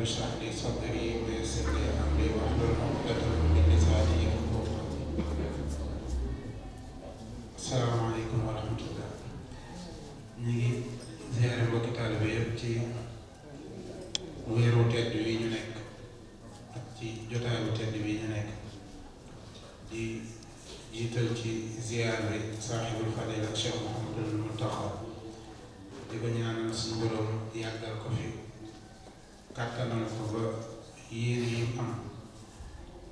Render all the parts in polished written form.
اشرح لي صدري ويسر لي أمري واحلل عقدة من لساني يفقهوا قولي. Asalaamaaleykum wa rahmatullah. ñu ngi ziare mbokki taalibe yëpp ci weeru tedd wi ñu nekk ak ci jotaayu tedd wi ñu nekk di jiital ci ziar bi saaxibul fadila Cheikh Mouhamadul Muntaxa di ko ñaanal suñu borom yàggal ko fi kàttanal ko ba yéen yi am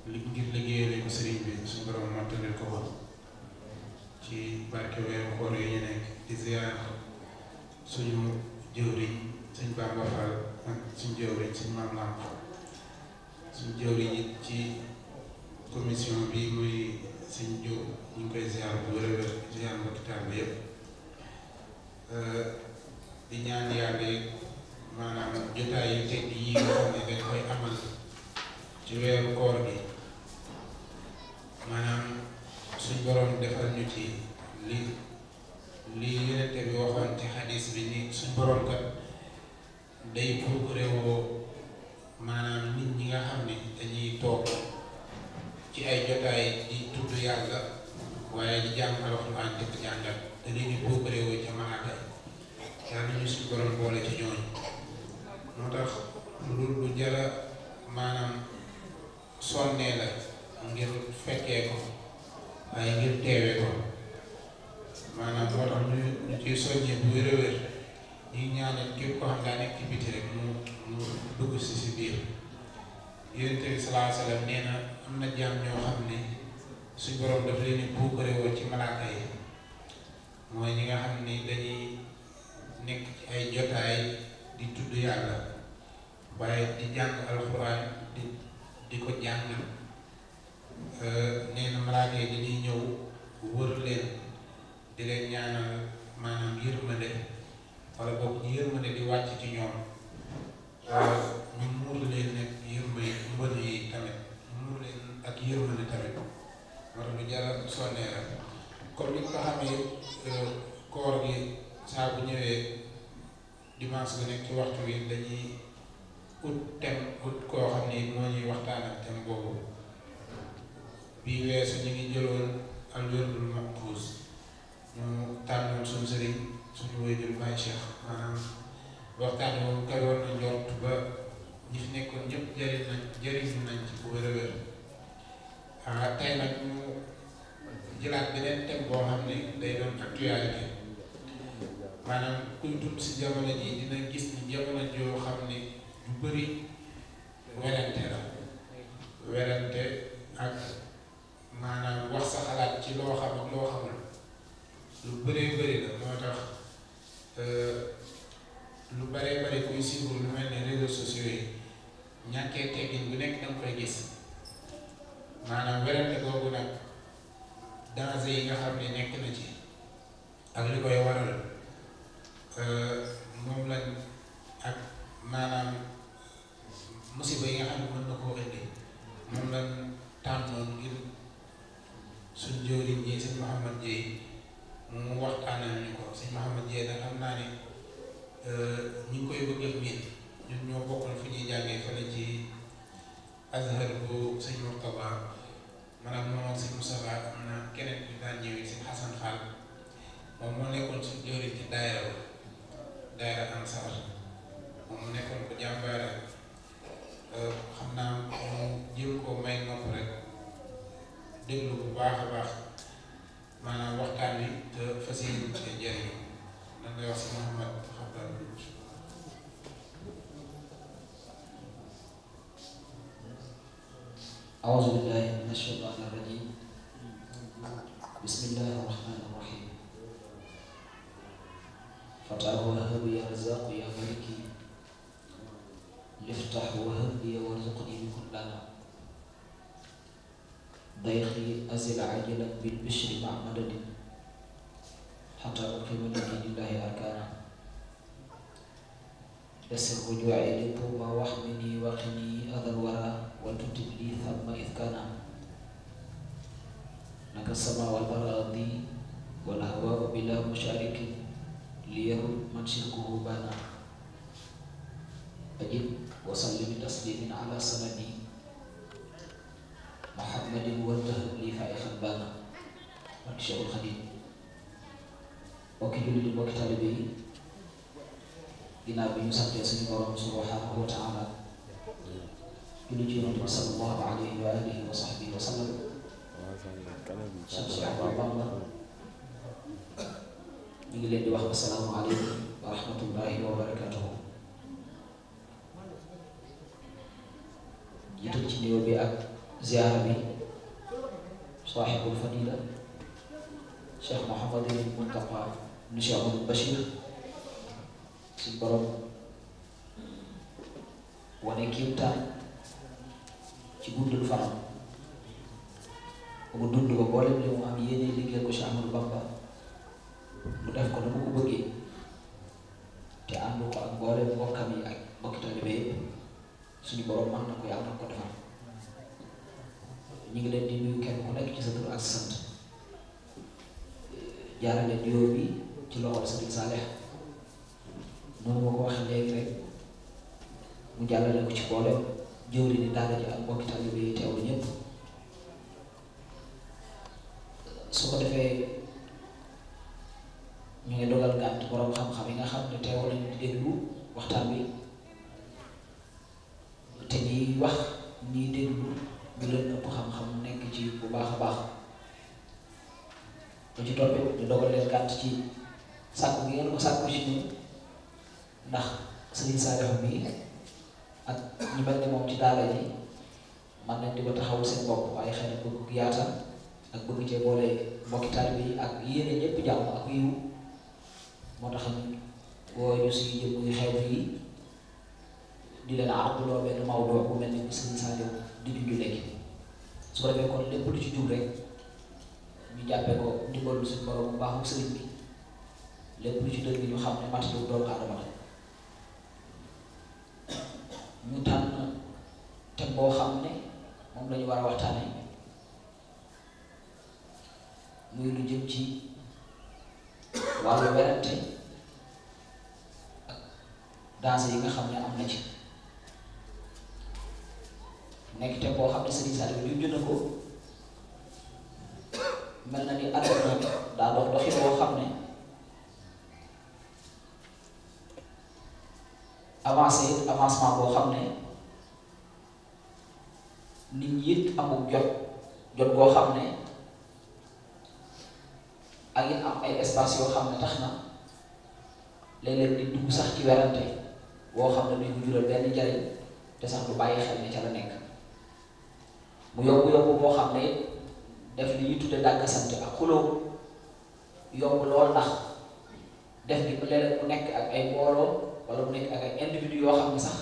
ngir liggéeyale ko sëriñ bi suñu borom mottalil ko ba ci barke weeru koor yi ñu nekk di ziar suñu jëwriñ suñ Bamba Fall ak suñu jëwriñ suñ Maam Lamp suñu jëwriñ it ci commission bi muy suñ jóg ñu ngi koy ziar bu wér a wér ziar mbokki taal bi yëpp di ñaan yàlla maanaam jotaay yu tedd yi nga xam ne dañ koy amal ci weeru koor gi maanaam suñ borom defal ñu ci li Yonent bi waxoon ci xadis bi ni suñ borom kat day procuré woo maanaam nit ñi nga xam ne dañuy toog ci ay jotaay di tudd yàlla waaye di jàng alxuraan di ko jàngal da leen di procuré woo ca malaaka yàlla ñu suñ borom boole ci ñooñu moo tax lu jara maanaam sonnee la ngir fekkee ko waaye ngir teewee ko maanaam moo tax ñu ciy soññee bu wér a wér ñuy ñaanal képp koo xam daa nekk ci biti rek mu dugg si biir Yonent bi sallallahu alayhi wa sallam nee na am na jaam ñoo xam ne suñ borom daf leen di puukare woo ci malaaka yi mooy ñi nga xam ni dañuy nekk ci ay jotaay di tudd yàlla waaye di jàng alxuraan di ko jàng nee na malaaka yi dañuy ñëw wër leen di leen ñaanal maanaam yërmande wala boog ñu yërmande di wàcc ci ñoom ñu muur leen nag mbënd yi tamit muur leen ak yërmande tamit moo tax lu jara sonnee la comme ni nga ko xamee koor gi saa bu ñëwee dimanche bu nekk ci waxtu wi dañuy ut koo xam ni moo ñuy waxtaan ak thème boobu bii weesu ñu ngi jëloon al wirdul maxfuus ñu tànnoon suñu sëriñ suñu waajur Baay Cheikh maanaam waxtaan moom kayoon na njort ba ñi fi nekkoon ñëpp jëriñu nañ ci bu wér a wér tey nag ñu jëlaat beneen thème boo xam ne day doon actualité maanaam kuy dund si jamono ji dina gis ni jamono joo xam ne lu bëri werante ak maanaam wax sa xalaat ci loo xam ak loo xamul lu bëree bëri la moo tax lu bëree bëri kuy suivre lu mel ne réseaux sociaux yi ñàkkee teggin bu nekk danga koy gis maanaam werante googu nag danger yi nga xam ne nekk na ci ak li koy waral moom lañ ak maanaam musiba yi nga xam ne mën na koo indi moom lañ tànnoon ngir suñ jëwriñ ji sëñ Mouhamad Dieye mu waxtaanal ñu ko sëñ Mouhamad Dieye nag xam naa ne ñu ngi koy bëgg a miin ñun ñoo bokkoon fi ñuy jàngee fële ci Azhar bu sëñ Mourtaba maanaam moom sëñ Moustapha am na keneen ñu daan ñëwee sëñ Hassan Fall moom moo nekkoon suñ jëwriñ ci daayira Ansar moom mu nekkoon ko jàmbaare xam naa mu jéem koo may nopp rek déglu bu baax a baax maanaam waxtaan wi te fas yéene ci njëriñ lan ngay wax si Mouhamad Xabal. أعوذ بالله من الشيطان الرجيم بسم الله الرحمن الرحيم فتح وهب يا رزاق يا مالكي افتح وهب لي وارزقني بكل لنا ضيقي أزل عاجلا بالبشر مع مدد حتى أقيم لدين الله أركانا يسر رجوعي للطوبى واحمني وقني أذى الورى وتتب لي ثم إذ كان لك السماء والأراضي والهواء بلا مشارك ليرد من شركه بانا أجب wa sallim taslimin ala sanadi Muhammadin wantahab li faixan baana ak Cheikhul Xadim. mbokki jullit yi mbokki taalibe yi ginnaaw bi ñu santee suñu borom subhanahu wa taala julli ci yonent bi sallallahu alayhi wa alihi wa sahbihi wa sallam Cheikh Ahmadou Bamba ñu ngi leen di wax assalaamu aleykum wa rahmatullahi wa barakatuhu. jiital ci nuyoo bi ak ziyaara bi saaxibul fadila Cheikh Mouhamadul Muntaqa ibn Cheikh Ahmadou Bachir suñ borom wane kiimtaan ci guddul fanam mu dund ba boolem li mu am yéene liggéeyal ko Cheikh Ahmadou Bamba mu def ko dama ko bëggee te ànd ko ak boolem mbokkam yi ak mbokki taalibe yépp suñu borom mën na ko yàlla na ko defal. ñu ngi leen di nuyu kenn ku nekk ci sa tur ak sa sant jaarale nuyoo bi ci loxol Sëriñ Saalix noonu ma ko waxee léegi rek mu jàllale ko ci boolem jëwri ni daara ji ak mbokki taalibe yi teewlu ñëpp. su ko defee ñu ngi dogal gànt borom xam-xam yi nga xam ne teew nañu di déglu waxtaan bi te ñiy wax ñiy déglu ñu leen ëpp xam-xam nekk ci bu baax a baax lu ci toppee ñu dogal leen gànt ci sàkku gi ngeen ko sàkku ci ñun ndax Sëriñ Saalix bi ak ñu mel ne moom ci daara ji man nañ di ko taxawul seen bopp waaye xëy na bëgg yaatal ak bëgg cee boole mbokki taalibe yi ak yéene ñëpp jàmm ak yiw moo tax woo ñu si jëm muy xew fii di leen àquloo benn mawduu bu mel ni Sëriñ Saalix di junju léegi su ko defee kon lépp lu ci jub rek ñu jàppee ko ndimbalu suñu borom bu baaxu sëriñ bi lépp lu ci dëgg ñu xam ne matalu doomu aadama la. ñu tànn thème boo xam ne moom la ñu war a waxtaanee muy lu jëm ci wàllu werante ak danger yi nga xam ne am na ci nekk thème boo xam ne Sëriñ Saalix junj na ko mel na ni àdduna daa dox doxin boo xam ne avancement boo xam ne nit ñi it amul jot boo xam ne ak it am ay espace yoo xam ne tax na léeg-léeg di dugg sax ci werante boo xam ne duñ ko jural benn njariñ te sax du bàyyi xel ne ca la nekk mu yomb boo xam ne def li ñuy tudde dàggasante ak xuloo yomb lool ndax def gi léeg-léeg mu nekk ak ay mbooloo wala mu nekk ak ay individu yoo xam ne sax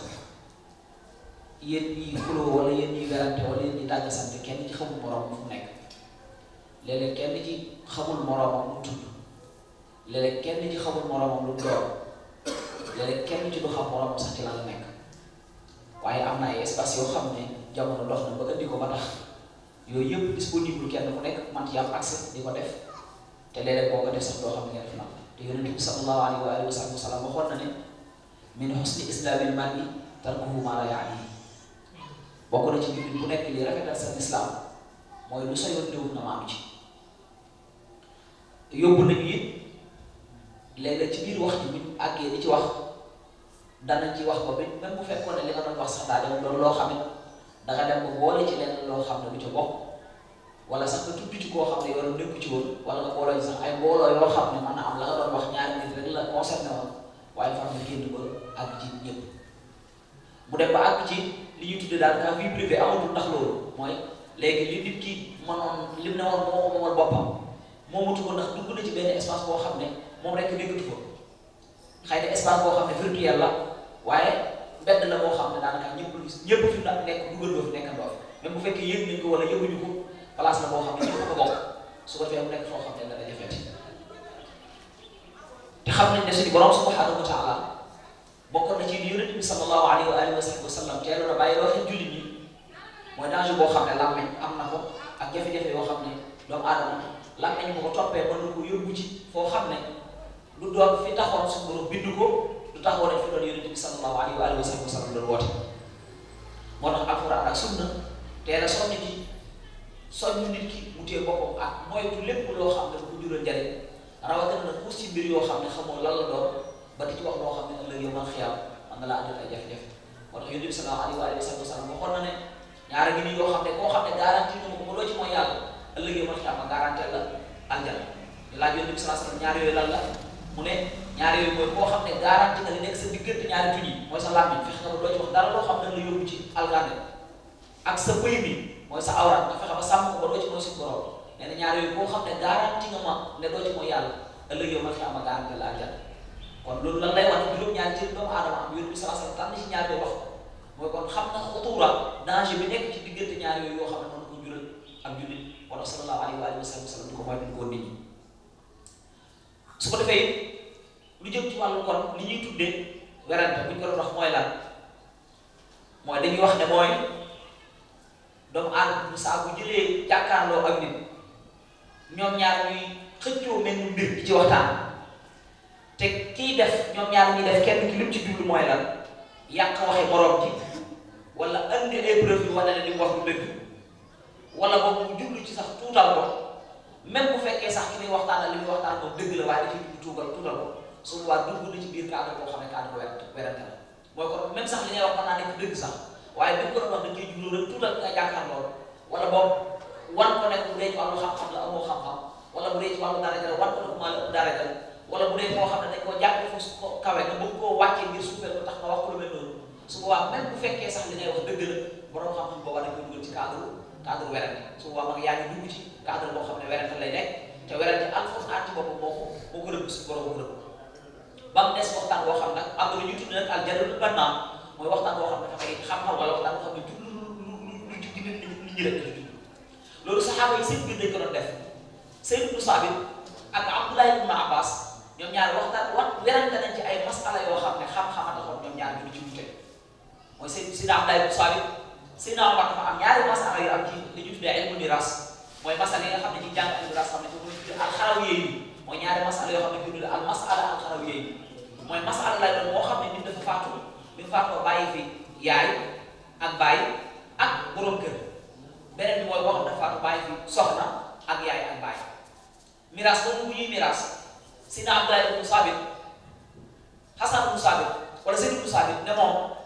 yéen ñi xuloo wala yéen ñi werante wala yéen ñi dàggasante kenn ci xamul moroom fu mu nekk léeg-léeg kenn ci xamul moroomam lu tudd léeg-léeg kenn ci xamul moroomam lu doon léeg-léeg kenn ci du xam moroomam sax ci la la nekk waaye am na ay espace yoo xam ne jamono dox na ba indi ko ba tax yooyu yëpp disponible kenn ku nekk man ci am accès di ko def te léeg-léeg boo ko def sax doo xam ne ngeen fi naan te yonent bi sallallahu alayhi wa alihi wa sallam waxoon na ne min husni islaamil mar'i tarkuhu maa laa ya'nihi bokk na ci jullit bu nekk li rafetal sa islam mooy lu sa yoon newut na maam ci yóbbu nañu it léeg-léeg ci biir wax ji buñ àggee di ci wax danañ ci wax ba même bu fekkoon ne li nga doon wax sax daa dem loolu loo xam ne danga dem ba boole ci lenn loo xam ne du ca bokk wala sax nga tudd ci koo xam ne yoonu nekku ci woon wala nga boole ci sax ay mbooloo yoo xam ne mën na am la nga doon wax ñaari nit rek la concerné woon waaye far nga génn ba àgg ci ñëpp mu dem ba àgg ci li ñuy tuddee daal ka vie privée amatul ndax loolu mooy léegi li nit ki mënoon lim ne woon moo moomal boppam moomatu ko ndax dugg na ci benn espace boo xam ne moom rek nekkatu fa xëy na espace boo xam ne virtuel la waaye mbedd la boo xam ne daanaka ñëpp fi na nekk dugal doo fi nekkandoo fi même bu fekkee yëg nañ ko wala yëguñu ko place la boo xam ne ñëpp ko bokk su ko defee mu nekk foo xam ne dana jafeeti te xam nañ ne suñu borom subhanahu wa taala bokkoon na ci li yonent bi sallallahu alayhi wa alihi wa sallam teeloon na bàyyi loo xel jullit ñi mooy danger boo xam ne làmmeñ am na ko ak jafe-jafe yoo xam ne doomu aadama làmmeñ bu ko toppee mën na ko yóbbu ci foo xam ne du doon fi taxoon suñu borom bind ko du taxoon fi doon yonent bi sallallahu alayhi wa alihi wa sallam doon woote ak sunna teel a soññ ci soññ nit ki mu téye boppam ak moytu lépp loo xam ne bu jural njariñ rawatina nag puus ci mbir yoo xam ne xamoo lan la doon ba di ci wax loo xam ne ëllëg yow man xiyam man na laa andil ay jafe-jafe moo tax yonent bi sallallahu alayhi wa sallam waxoon na ne ñaara gi nii yoo xam ne koo xam ne garanti na ko ba doo ci mooy yàlla ëllëg yow man xiyam ma garanti la aljana ñu laaj yonent bi sallallahu alayhi wa sallam ñaar yooyu lan la mu ne ñaar yooyu mooy koo xam ne garanti nga li nekk sa diggante ñaari tuñ yi mooy sa làmmiñ fexe nga ba doo ci wax dara loo xam ne la yóbbu ci algane ak sa bëy mi mooy sa awraat nga fexe ba sàmm ko ba doo ci mooy suñu borom nee na ñaar yooyu koo xam ne garanti nga ma ne doo ci mooy yàlla ëllëg yow man xiyam ma garanti la aljana kon loolu lan lay wax ne juróom-ñaari cër doomu aadama am yonent bi sallallahu alayhi wa sallam tànn ci ñaar yooyu wax ko mooy kon xam na xutuura danger bi nekk ci diggante ñaar yooyu yoo xam ne mën ko jural ak jullit wala sallallahu alayhi wa sallam di ko moytu ko nit ñi su ko defee lu jëm ci wàllu kon li ñuy tuddee werante bu ñu ko doon wax mooy lan mooy dañuy wax ne mooy doomu aadama saa bu jëlee jàkkaarloo ak nit ñoom ñaar ñuy xëccoo mel ni mbir di ci waxtaan te kiy def ñoom ñaar ñuy def kenn ki lim ci jublu mooy lan yàq waxi moroom ji wala andi ay preuve yu wane ne li mu wax du dëgg wala boobu mu jublu ci sax tuutal ko même bu fekkee sax ki muy waxtaan li muy waxtaan moom dëgg la waaye da ciy tuutal ko su boobaa dugg na ci biir cadre boo xam ne cadre werante la mooy kon même sax li ngay wax mën naa nekk dëgg sax waaye bi ko doon wax dañ koy jublu rek tuutal nga jàkkaar loolu wala boobu wan ko nekk bu dee ci wàllu xam-xam la amoo xam-xam wala bu dee ci wàllu daraja la wan ko ne maa la ëpp daraja la wala bu dee koo xam ne dañ koo jàppee fu ko kawe nga bëgg koo wàccee ngir suufeel ko tax nga wax ko lu mel noonu su boobaa même bu fekkee sax li ngay wax dëgg la borom xam-xam boobaa dañ koy dugal ci cadre werante su boobaa mag yaa ngi dugg ci cadre boo xam ne werante lay nekk te werante alxuraan ci boppam moo ko rëbb suñu borom ko rëbb ba mu des waxtaan boo xam nag am na lu ñuy tudd nag al jadalul bannaa mooy waxtaan boo xam ne dafay xam-xam wala waxtaan boo xam ne jublu lu ci nit ñi rek la jublu loolu saxaaba yi seen biir dañ ko doon def Sayd ibn Saabit ak Abdullah ibn Abbas ñoom ñaar werante nañ ci ay masala yoo xam ne xam-xam a taxoon ñoom ñaar ñu ci wute mooy Sayyidina Abdullah ibn Saabit Sayyidina Umar dafa am ñaari masala yu am ci li ñu tuddee ilmu miraas mooy masala yi nga xam ne ci jàng al miraas xam ne ñu tuddee al-Xarawiyyi yi mooy ñaari masala yoo xam ne ñu tuddee al masala al-Xarawiyyi yi mooy masala lay doon moo xam ne nit dafa faatu bi mu faatoo bàyyi fi yaay ak baay ak borom kër beneen bi mooy boo xam ne dafa faatu bàyyi fi soxna ak yaay ak baay miraas boobu bu ñuy miraas Sayyidina Abdullah ibn Saabit Hasan ibn Saabit wala Zayd ibn Saabit ne moom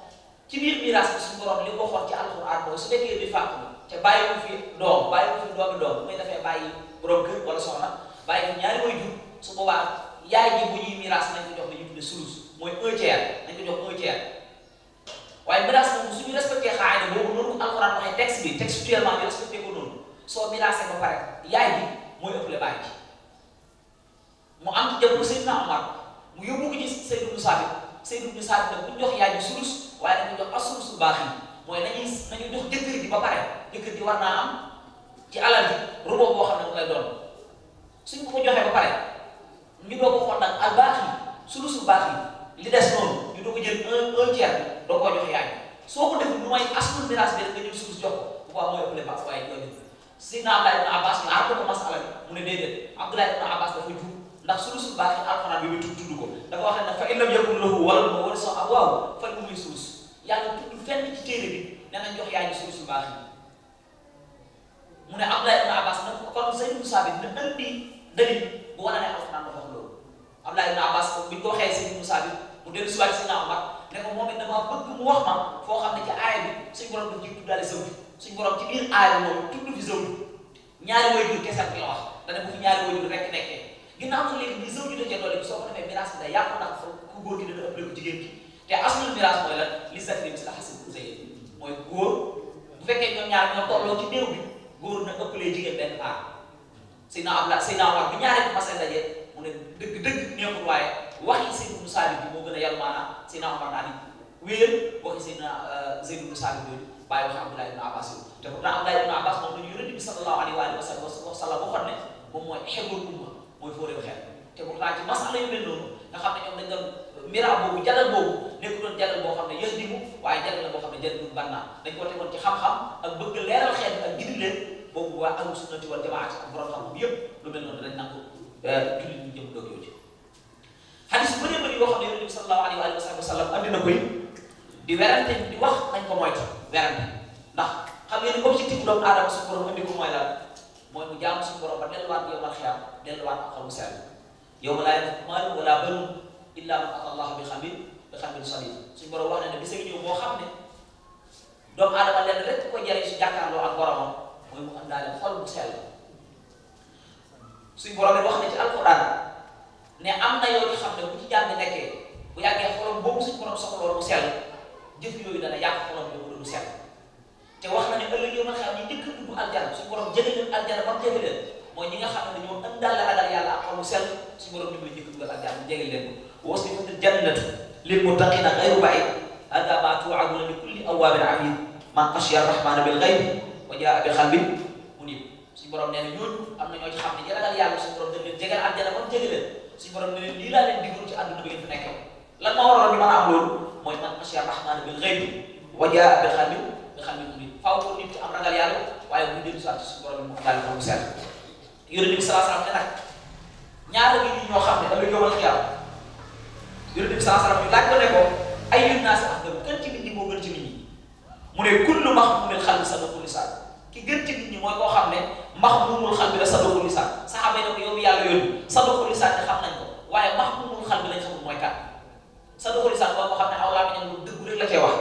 ci biir miraas bi suñu borom li ko waxoon ci alxuraan mooy su fekkee bi faatu na te bàyyi ko fi doom bàyyi ko fi doomi doom muy dafay bàyyi borom kër wala soxna bàyyi fi ñaari waajur su boobaa yaay ji bu ñuy miraas nañ ko jox li ñu tuddee sulus mooy un tiers nañ ko jox un tiers waaye miraas moom suñu respecté xaayda boobu noonu ko alxuraan waxee texte bi textuellement ñu respecté ko noonu soo miraasee ba pare yaay ji mooy ëppale bàyyi ji mu am ci jamono Seydina Omar mu yóbbu ko ci Sayd ibn Saabit Sayd ibn Saabit nag bu ñu jox yaay ji sulus waaye dañu jox as-sulusul baax yi mooy nañu jox jëkkër ji ba pare jëkkër ji war naa am ci alal ji rubo boo xam ne mu lay doon suñ ko joxee ba pare ñu doo ko xool nag al baax yi sulusul baax yi li des noonu ñu doo ko jël un tiers doo koo jox yaay soo ko defee lu may aslul miraas bi nga jël sulus jox ko bu baax mooy ëppale baax waaye ñoo def Seydina Abdullah ibn Abbas ñu arko ko masala bi mu ne déedéet Abdullah ibn Abbas dafa jub ndax sulusul baax yi alxuraan bi tudd ko dafa wax ne fa in lam yakun lahu waladun wa warithahu abawaahu falahu sulus yàlla tudd fenn ci téere bi nee nañ jox yaay ji sulusul baax yi mu ne Abdullah ibn Abbas nag kon Zayd ibn Saabit na andi dalil bu wane ne alxuraan dafa wax loolu Abdullah ibn Abbas bi ñu ko waxee Zayd ibn Saabit mu dellu si waat Seydina Omar ne ko moom it dama bëgg mu wax ma foo xam ne ci aaya bi suñ borom daf ci tuddaale zawj suñ borom ci biir aaya bi moom tudd fi zawj ñaari waajur kese la wax dana bu fi ñaari waajur rek nekkee ginnaaw nag léegi ni zawj da cee doole bi soo ko defee miraas bi day yàqu ndax ku góor gi dana ëppale ko jigéen ki te aslul miraas mooy lan li zakari mislu hazzil unsayayni mooy góor bu fekkee ñoom ñaar ñoo tolloo ci néew bi góor na ëppalee jigéen benn part Seydina Omar bi ñaareel masal daje mu ne dëgg neexul waaye waxi Sayd ibn Saabit bi moo gën a yàlla maanaam Seydina Omar daal di wéyal waxi Seydina Zayd ibn Saabit yooyu bàyyi wax Abdullah ibn Abbas yooyu te pourtant Abdullah ibn Abbas moom dañu yonent bi sallallahu alayhi wa sallam waxoon ne moom mooy xebrul umma mooy fóoreew xel te pourtant ci masala yu mel noonu nga xam ne ñoom dañ doon mira boobu jadal boobu nekku doon jadal boo xam ne yëx dimu waaye jadal la boo xam ne jadalul bannaa dañ ko tegoon ci xam-xam ak bëgg leeral xel ak gindi leen boobu waa ahlu sunnati wal jamaati ak borom xam-xam yëpp lu mel noonu dañ nangu jullit ñu jëm doog yow ci xadis yu bëree bëri yoo xam ne yonent bi sallallahu alayhi wa sallam andi na koy di werante di wax nañ ko moytu werante ndax ngeen ni objectif doomu aadama suñu borom indi ko mooy lan mooy mu jaamu suñu borom ba delluwaat yow mal xiyaam delluwaat ak xol bu sell yow ma laa yanfa'u maalun wala banuun illaa man ataa Allaha bi qalbin saliim suñu borom wax na ne bisa ngi ñëw boo xam ne doomu aadama lenn rek ko jariñ su jàkkaarloo ak boromam mooy mu àndaale xol bu sell suñu borom wax na ci alquran ne am na yoo xam ne bu ci jàng nekkee bu yàggee xolam boobu suñu borom soxla mu sell jëf yooyu dana yàq xolam boobu du sell te wax na ne ëllëg yow man xam ñi njëkk a dugg aljana suñu borom jëlee leen aljana ba mu jege leen mooy ñi nga xam ne dañoo ëndaale ragal yàlla ak xol bu sell suñu borom ñu koy njëkk dugal aljana mu jege leen ko waslifatil jannatu lil muttaqina ghayru ba'id hada ma tu'aduna li kulli awwabin abid man xashiya rahmana bil ghaybi wa jaa bi qalbin munib suñu borom nee na ñooñu am na ñoo ci xam ne ñi ragal yàlla suñu borom dañ leen jegal aljana ba mu jege leen suñu borom ne leen lii laa leen digoon ci àdduna bi ngeen fi nekkee lan moo waroon ñu mën a am loolu mooy man xashiya rahmana bil ghaybi wa jaa bi qalbin munib faaw ko nit ki am ragal yàlla waaye bu dellu soit ci suñu borom mu daal ko sell yonent bi sallallahu alayhi wasallam ne nag ñaara ngi ñoo xam ne dañu yomal xiyam yonent bi sallallahu alayhi wasallam ñu laaj ko ne ko ayyun naas afdal gën ci nit ñi moo gën ci nit ñi mu ne kullu mahmumil qalbi saduqul lisaan ki gën ci nit ñi mooy koo xam ne mahmumul qalbi la saduqul lisaan saxaaba yi ne ko yow yàlla yónni saduqul lisaan xam nañ ko waaye mahmumul qalbi lañ xamul mooy kan saduqul lisaan mooy koo xam ne aw làmmiñam lu dëgg rek la cee wax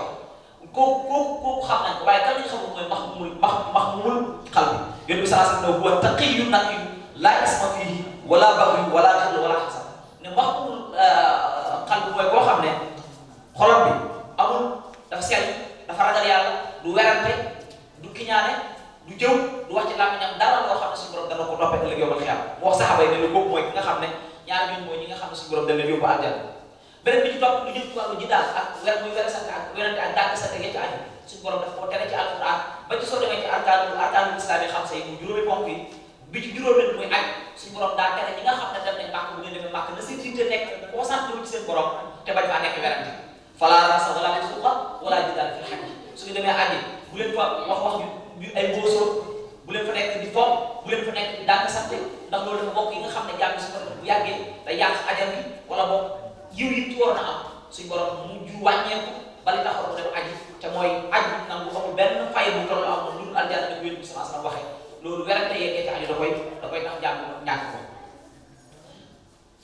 kooku xam nañ ko waaye kan lañ xamul mooy mahmumul qalbi yonent bi sallallahu alayhi wasallam huwa taqiyyun naqiyyun laa isma fiihi wala baghy wala ghall wala hasad ne mahmumul qalbi mooy koo xam ne xolam bi amul dafa sell dafa ragal yàlla du werante du kiñaane du jëw du wax ci làmmiñam dara loo xam ne suñu borom dana ko toppee ëllëg yawmal xiyaam mu wax saxaaba yi ne lu boobu mooy ki nga xam ne ñaar ñun mooy ñi nga xam ne suñu borom dana yóbbu àjjana beneen bi ci topp lu jëm ci wàllu ji daal ak muy weresante ak werante ak dàgg sa tege ci aju suñu borom daf koo tere ci alquran ba ci soo demee ci arkaanul islam yi xam say mu juróomi ponk yi bi ci juróomi muy aj suñu borom daa tere ñi nga xam ne dem nañ màkk bu ngeen demee màkk na seen diine nekk concentré wu ci seen borom te bañ faa nekk werante fala rasa wala fusuqa wala jidaal fil hajj su ñu demee aji bu leen fa wax yu ay mbóosóor bu leen fa nekk di fom bu leen fa nekk di dàgg sante ndax loolu dafa bokk yi nga xam ne jàmm su borom bu yàggee day yàq ajam bi wala boog yiw yi ci war na am suñu borom mujj wàññeeku bali taxaw mu dem aji te mooy aj nangu amul benn fay bu toll am lu dul aljana ne yonent bi sallallahu alayhi wasallam waxee loolu werante yeggee ci aju da koy tax jàmm ñàkk ko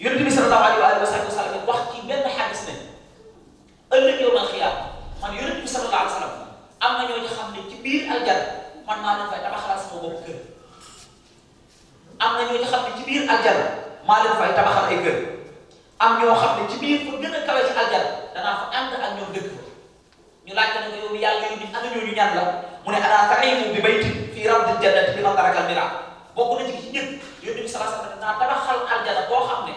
yonent bi sallallahu alayhi wa sallam wax ci benn xadis ne ëllëg yawmal xiyaam man yonent bi sallallahu alayhi wa sallam am na ñoo xam ne ci biir aljana man maa leen fay tabaxal sama bopp kër am na ñoo xam ne ci biir aljana maa leen fay tabaxal ay kër am ñoo xam ne ci biir fa gën a kawe ci aljana danaa fa ànd ak ñoom dëkk fa ñu laaj ko ne ko yow yàlla yow nit ana ñooñu ñaan la mu ne ana ta'imu bi baytin fii rawdil jannati liman tarakal miraaq bokk na ci ñëpp yonent bi sallallahu alayhi wa sallam naa tabaxal aljana boo xam ne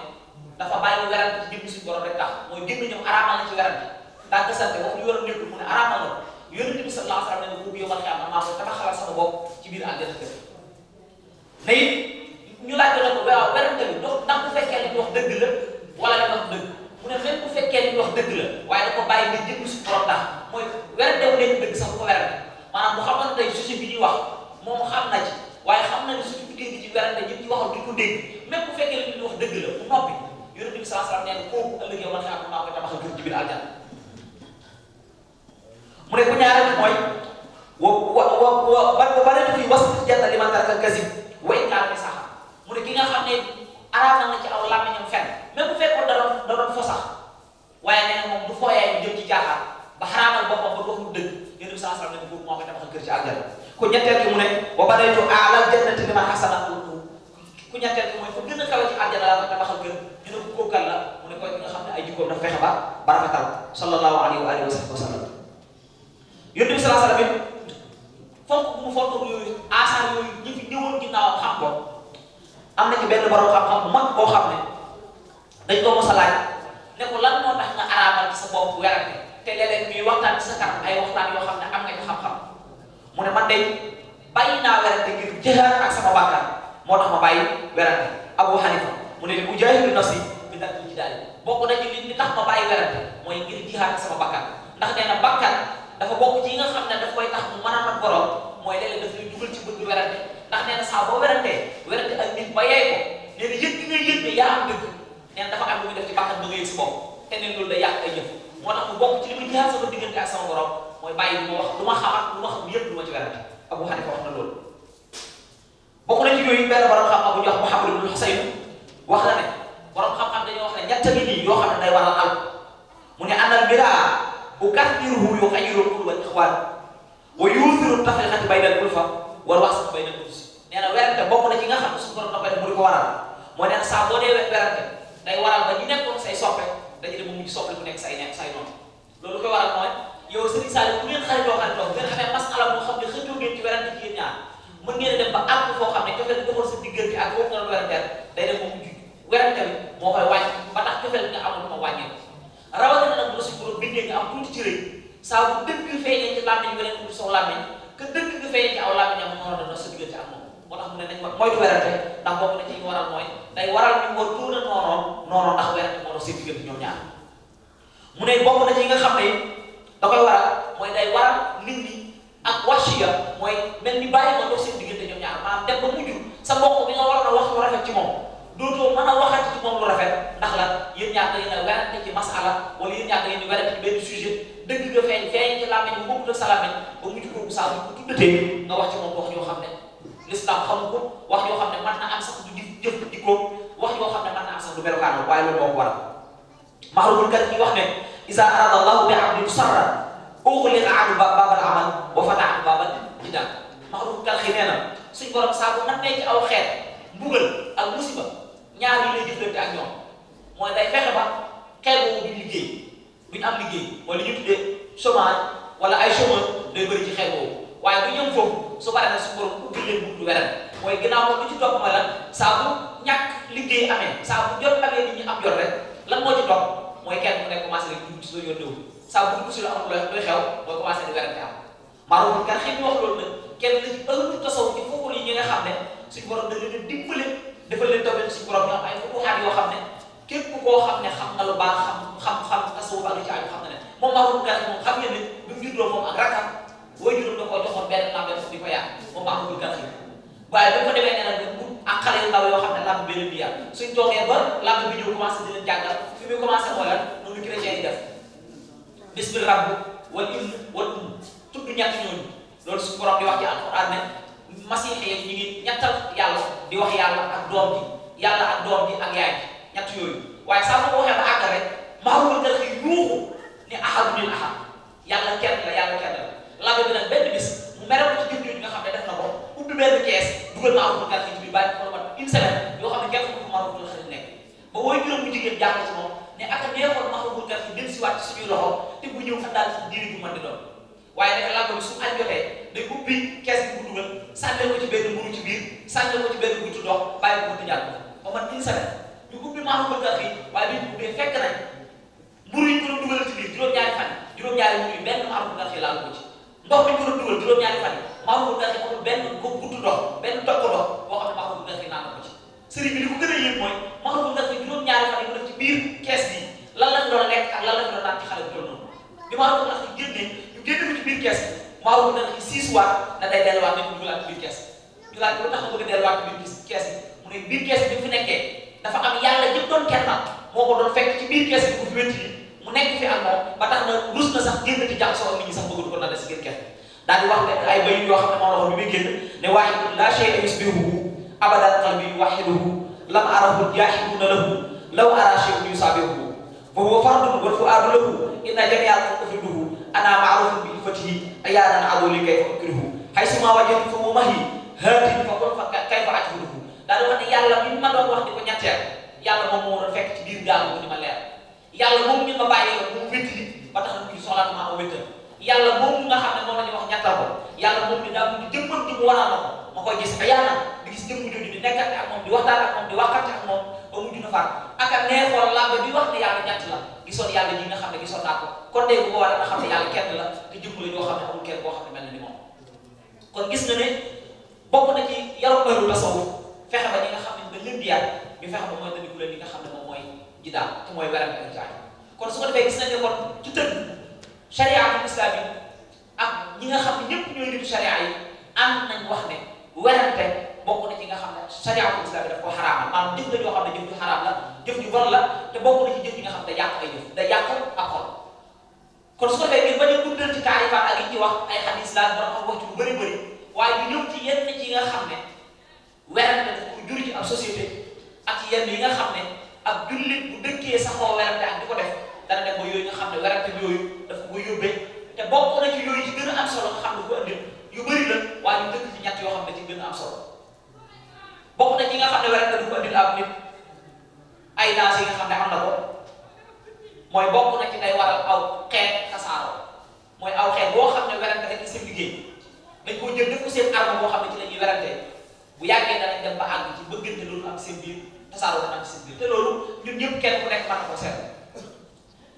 dafa bàyyi werante ci jëm suñu borom rek tax mooy génn ñoom araamal na ci werante daa gasante wax lu yorom nekkul mu ne araamal la yonent bi sallallahu alayhi wa sallam ne boobu yow man xiyaam man maa koy tabaxalal sama bopp ci biir aljana kër ne it ñu laaj ko ne ko waaw werante bi ndax bu fekkee li ñu wax dëgg la wala li wax dëgg mu ne même bu fekkee li ñu wax dëgg la waaye da ko bàyyi nga jëm suñu borom tax mooy werante wu nekk dëgg sax bu ko werante maanaam bu xamoon ne tey sujet bi ñuy wax moom xam na ci waaye xam na ne suñu duggee gi ci werante ñëpp ci waxal duñ ko dégg même bu fekkee li ñu wax dëgg la mu noppi yonent bi sallallahu alayhi wasallam nee na kooku ëllëg yow man xam maa koy tabaxal kër ci biir aljana mu ne ku ñaareel mooy bareetu fii wasfil janna liman taraka al-kazib wa in kaana saxa mu ne ki nga xam ne araam na ci aw làmmiñam fenn même bu fekkoon da doon fo sax waaye nee na moom du fooyee ñu jëm ci jaaxaar ba xaraamal boppam ba wax lu dëgg yonent bi sallallahu alayhi wasallam ne kooku moo koy tabaxal kër ci aljana ku ñetteel ki mu ne wa bareetu a'lal jannati liman hasana ku ñetteel ki mooy fa gën a kawe ci aljana laa koy tabaxal kër ñu ne ko kookal la mu ne koy ki nga xam ne ay jikkoom dafa fexe ba rafetal sallallahu alayhi wa alihi wa sallam yonent bi sallallahu alayhi wa sallam fonk bu mu fonk yooyu asaar yooyu ñi fi ñëwoon ginnaaw xam ko am na ci benn borom xam-xam bu mag boo xam ne dañ ko mos a laaj ne ko lan moo tax nga araamal ci sa bopp werante te léeg-léeg ñuy waxtaan ci sa kanam ay waxtaan yoo xam ne am nga ci xam-xam mu ne man de bàyyi naa werante ngir jihaad ak sama bakkan moo tax ma bàyyi werante Abu Hanifa mu ne li ujaahidu nafsi bi tarkil jidaal bokk na ci li tax ma bàyyi werante mooy ngir jihaad ak sama bakkan ndax nee na bakkan dafa bokk ci yi nga xam ne daf koy tax mu mën a nag borom mooy léeg-léeg daf lay dugal ci bëgg werante ndax nee na saa boo werantee werante ak nit ba yey ko nee na yëg gi nga yëg ne yaa am dëgg nee na dafa am lu muy def ci bakkan ba nga yëg si bopp te ne loolu day yàq ay jëf moo tax mu bokk ci li muy jihaad sama diggante ak sama borom mooy bàyyi lu ma wax lu ma xam ak lu ma xam yëpp lu ma ci werante Abu Hanifa wax na loolu bokk na ci yooyu benn borom xam-xam bu ñuy wax Muhammad ibn Husayn wax na ne borom xam-xam dañoo wax ne ñett ngi nii yoo xam ne day waral al mu ne anal bidaa ukathiruhu yughayyiru al-qulub wal ikhwan wa yuthiru tafriqata bayna al-ulfa wal wahsata bayna al-nufus nee na werante bokk na ci nga xam ne suñu borom da koy def mu di ko waral moo nee na saa boo dee werante day waral ba ñu nekkoon say soppe dañu dem ba mujj soppe bu nekk say noonu loolu koy waral mooy yow Serigne Saliou bu ngeen xaritoo bu ngeen xamee masala moo xam ne xëccoo ngeen ci werante ci yéen ñaar mën ngeen dem ba àgg foo xam ne cofeel bi doxal sa diggante ak boobu nga doon weranteel day dem ba mujj werante bi moo koy wàññi ba tax cofeel bi nga amoon ma wàññeeku rawatina nag bu la suñu borom bindee nga am tuuti ci rëy saa bu dëgg feeñee ci làmmiñ nga leen uti saw làmmiñ que dëgg nga feeñee ci aw làmmiñ am moo doon sa diggante ak moom moo tax mu ne nañ moytu werante ndax bokk na ci ñu waral mooy day waral ñu war tuuna noonoo ndax werante moo doon seen diggante ñoom ñaar mu ne bokk na ci nga xam ne da koy waral mooy day waral nit ñi ak wasiya mooy mel ni bàyyi ma dox seen diggante ñoom ñaar maanaam dem ba mujj sa mbokk bi nga waroon a wax lu rafet ci moom dootoo mën a waxati ci moom lu rafet ndax la yéen ñaar da ngeen a werante ci masala wala yéen ñaar da ngeen di werante ci benn sujet dëgg nga feeñ ci làmmiñ bu bokkut ak sa làmmiñ ba mujj kooku saa bu ko tuddatee nga wax ci moom wax yoo xam ne l'islam xamu ko wax yoo xam ne mën na am sax du jëf dikkoo wax yoo xam ne mën na am sax du melokaan waaye loolu moo ko waral maxrumul kat yi wax ne iza arada allahu bi abdin sarra ughliqa anhu baabal amal wa fataha anhu baabal jidaal maxrumul kat yi nee na suñ borom saa bu nammee ci aw xeet mbugal ak musiba ñaar yi lay jëflante ak ñoom mooy day fexe ba xeet boobu duñ liggéey duñ am liggéey mooy li ñu tuddee chômage wala ay chômeur day bëri ci xeet boobu waaye bu ñëm foofu su paree nag su borom ubbi leen buntu weren mooy ginnaaw moom lu ci topp mooy lan saa bu ñàkk liggéey amee saa bu jot amee nit ñi am jot rek lan moo ci topp mooy kenn ku nekk commencé rek dugg ci soo yónnewu saa bu dugg si lu amul looy xew mooy commencé di werante am maanaam kan xëy ñu wax loolu nag kenn la ci ëllëg tasaw ci foofu yi ñi nga xam ne suñu borom da leen dimbale defal leen toppee suñu borom ñu am ay futuxaat yoo xam ne képp koo xam ne xam na lu baax xam tasawuf ak lu ci aju xam na ne moom maanaam kan moom xam ngeen ne bi mu juddoo moom ak rakkam booy juróom da koo joxoon benn lambe di ko yàq moom maanaam kan waaye bu ko demee nee na bu ak xale yu ndaw yoo xam ne lamb bi leen di yàq suñ toogee ba lamb bi ñëw commencé di leen jàngal fi muy commencé mooy lan noonu chrétien yi def bismil rabb wal wal tudd ñett ñooñu loolu suñu borom di wax ci alquran ne masiix yi ñu ngi ñettal yàlla di wax yàlla ak doom ji ak yaay ji ñett yooyu waaye saa ko waxee ba àgg rek maarul dal xi yuuxu ni ahadu min ahad yàlla kenn la lamb bi nag benn bis mu mere ko ci jëf jooju nga xam ne def na ko ubbi benn kees dugal maarul dal xi ci biir bàyyi ko mat une semaine yoo xam ne kenn xamul fu maarul dal xi nekk ba wooy juróom bu jigéen jàng ci moom ne ak neexoon maarul dal xi dem si waat ci suñuy loxo te bu ñëw fa daal ci diiri bu mën di doon waaye nag lamb bi su añ jotee day ubbi kees bi bu dugal sànnee ko ci benn mburu ci biir sànnee ko ci benn butu ndox bàyyi ko tëjaat ko ba man une semaine ñu ubbi maarul dal xi waaye bi ñu ubbee fekk nañ mburu yi ko doon dugal ci biir juróom-ñaari fan juróom-ñaari mburu yi benn maarul dal xi laal ko ci ndox bi ñu ko doon dugal juróom-ñaari fan yi maarul dal xi amul benn butu ndox benn tokk ndox boo xam ne maarul dal xi naan ko ci sëriñ bi li ko gën a yéem mooy maarul dal xi juróom-ñaari fan yi mu def ci biir kees bi lan la fi doon lekk ak lan la fi doon naan ci xale bi doon noonu bi maarul dal xi génnee ñu génne ko ci biir kees bi maarul dal xi 6 waat na day delluwaat nañ ko dugalaat ci biir kees bi ñu laaj ko tax nga bëgg a delluwaat ci biir kees bi mu ne biir kees bi fi nekkee dafa am yàlla jëpp doon kennal moo ko doon fekk ci biir kees bi bu fi wétti mu nekk fi ak moom ba tax na rus na sax génn di jaxasoo nit ñi sax bëggul ko na des si biir kees bi daal di wax ne ay bayit yoo xam ne moom la waxoon bi muy génn ne waaxidu laa shay'a yusbihuhu abadan qalbi waxiduhu lam arahu jaaxiduna lahu law ara shay'un yusabihuhu fa huwa fardun wal fuaadu lahu inna jami'al ufriduhu ana ma'rufun bi ilfatihi ayaanan adoli kayfa ukrihu haysuma wajadu fa mumahi haatin fa kon fa kayfa ajhuduhu daal di wax ne yàlla bi ma doon wax di ko ñetteel yàlla moom moo doon fekk ci biir gaal boobu di ma leer yàlla moom ñu ma bàyyee la mu wéttali ba tax na ñu soxlaatu maa wéttal yàlla moom nga xam ne moom la ñuy wax ñettal ko yàlla moom mi daa mujj jëmmal ji mu waral ma koy gis ayaanan di gis jëmm jooju di nekkante ak moom di waxtaan ak moom di waxante ak moom ba mujj na faat ak a neexoon làmb bi wax ne yàlla ñett la gisoon yàlla ji nga xam ne gisoon naa ko kon de bu ko waree nga xam ne yàlla kenn la te jëmm la yoo xam ne amul kenn boo xam ne mel na ni moom kon gis na ne bokk na ci yaru ëru tasawuf fexe ba ñi nga xam ne ba leen di yar ñu fexe ba mooy tamit li nga xam ne moom mooy ji daal te mooy werante ak jaay kon su ko defee gis nañ ne kon ci tënk chariatul islam yi ak ñi nga xam ne ñëpp ñooy nitu charia yi ànd nañ wax ne werante bokk na ci nga xam ne chariatul islam yi daf ko xaraamal maanaam jëf la yoo xam ne jëf ju xaraam la jëf ju bon la te bokk na ci jëf yi nga xam ne da yàq ay jëf da yàq ak xol kon su ko defee ngeen bañ a guddal ci taarifaat ak yi ci wax ay xadis la borom xam wax ci lu bëri waaye ñu ñëw ci yenn ci nga xam ne werante daf ko jur ci ab société ak ci yenn yi nga xam ne ab jullit bu dëkkee saxoo werante ak di ko def dana dem ba yooyu nga xam ne werante bi yooyu daf ko yóbbee te bokk na ci yooyu ci gën a am solo nga xam ne ko indi yu bëri la waaye ñu dëkk ci ñett yoo xam ne ci gën a am solo bokk na ci nga xam ne werante du ko indil ab nit ay daas yi nga xam ne am na ko mooy bokk na ci day waral aw xeet tasaaroo mooy aw xeet boo xam ne werante rek seen liggéey dañ koo jël def ko seen arme boo xam ne ci la ñuy werante bu yàggee danañ dem ba àgg ci bëggante loolu am seen biir tasaaroo dana am seen biir te loolu ñun ñëpp kenn ku nekk mën na ko seet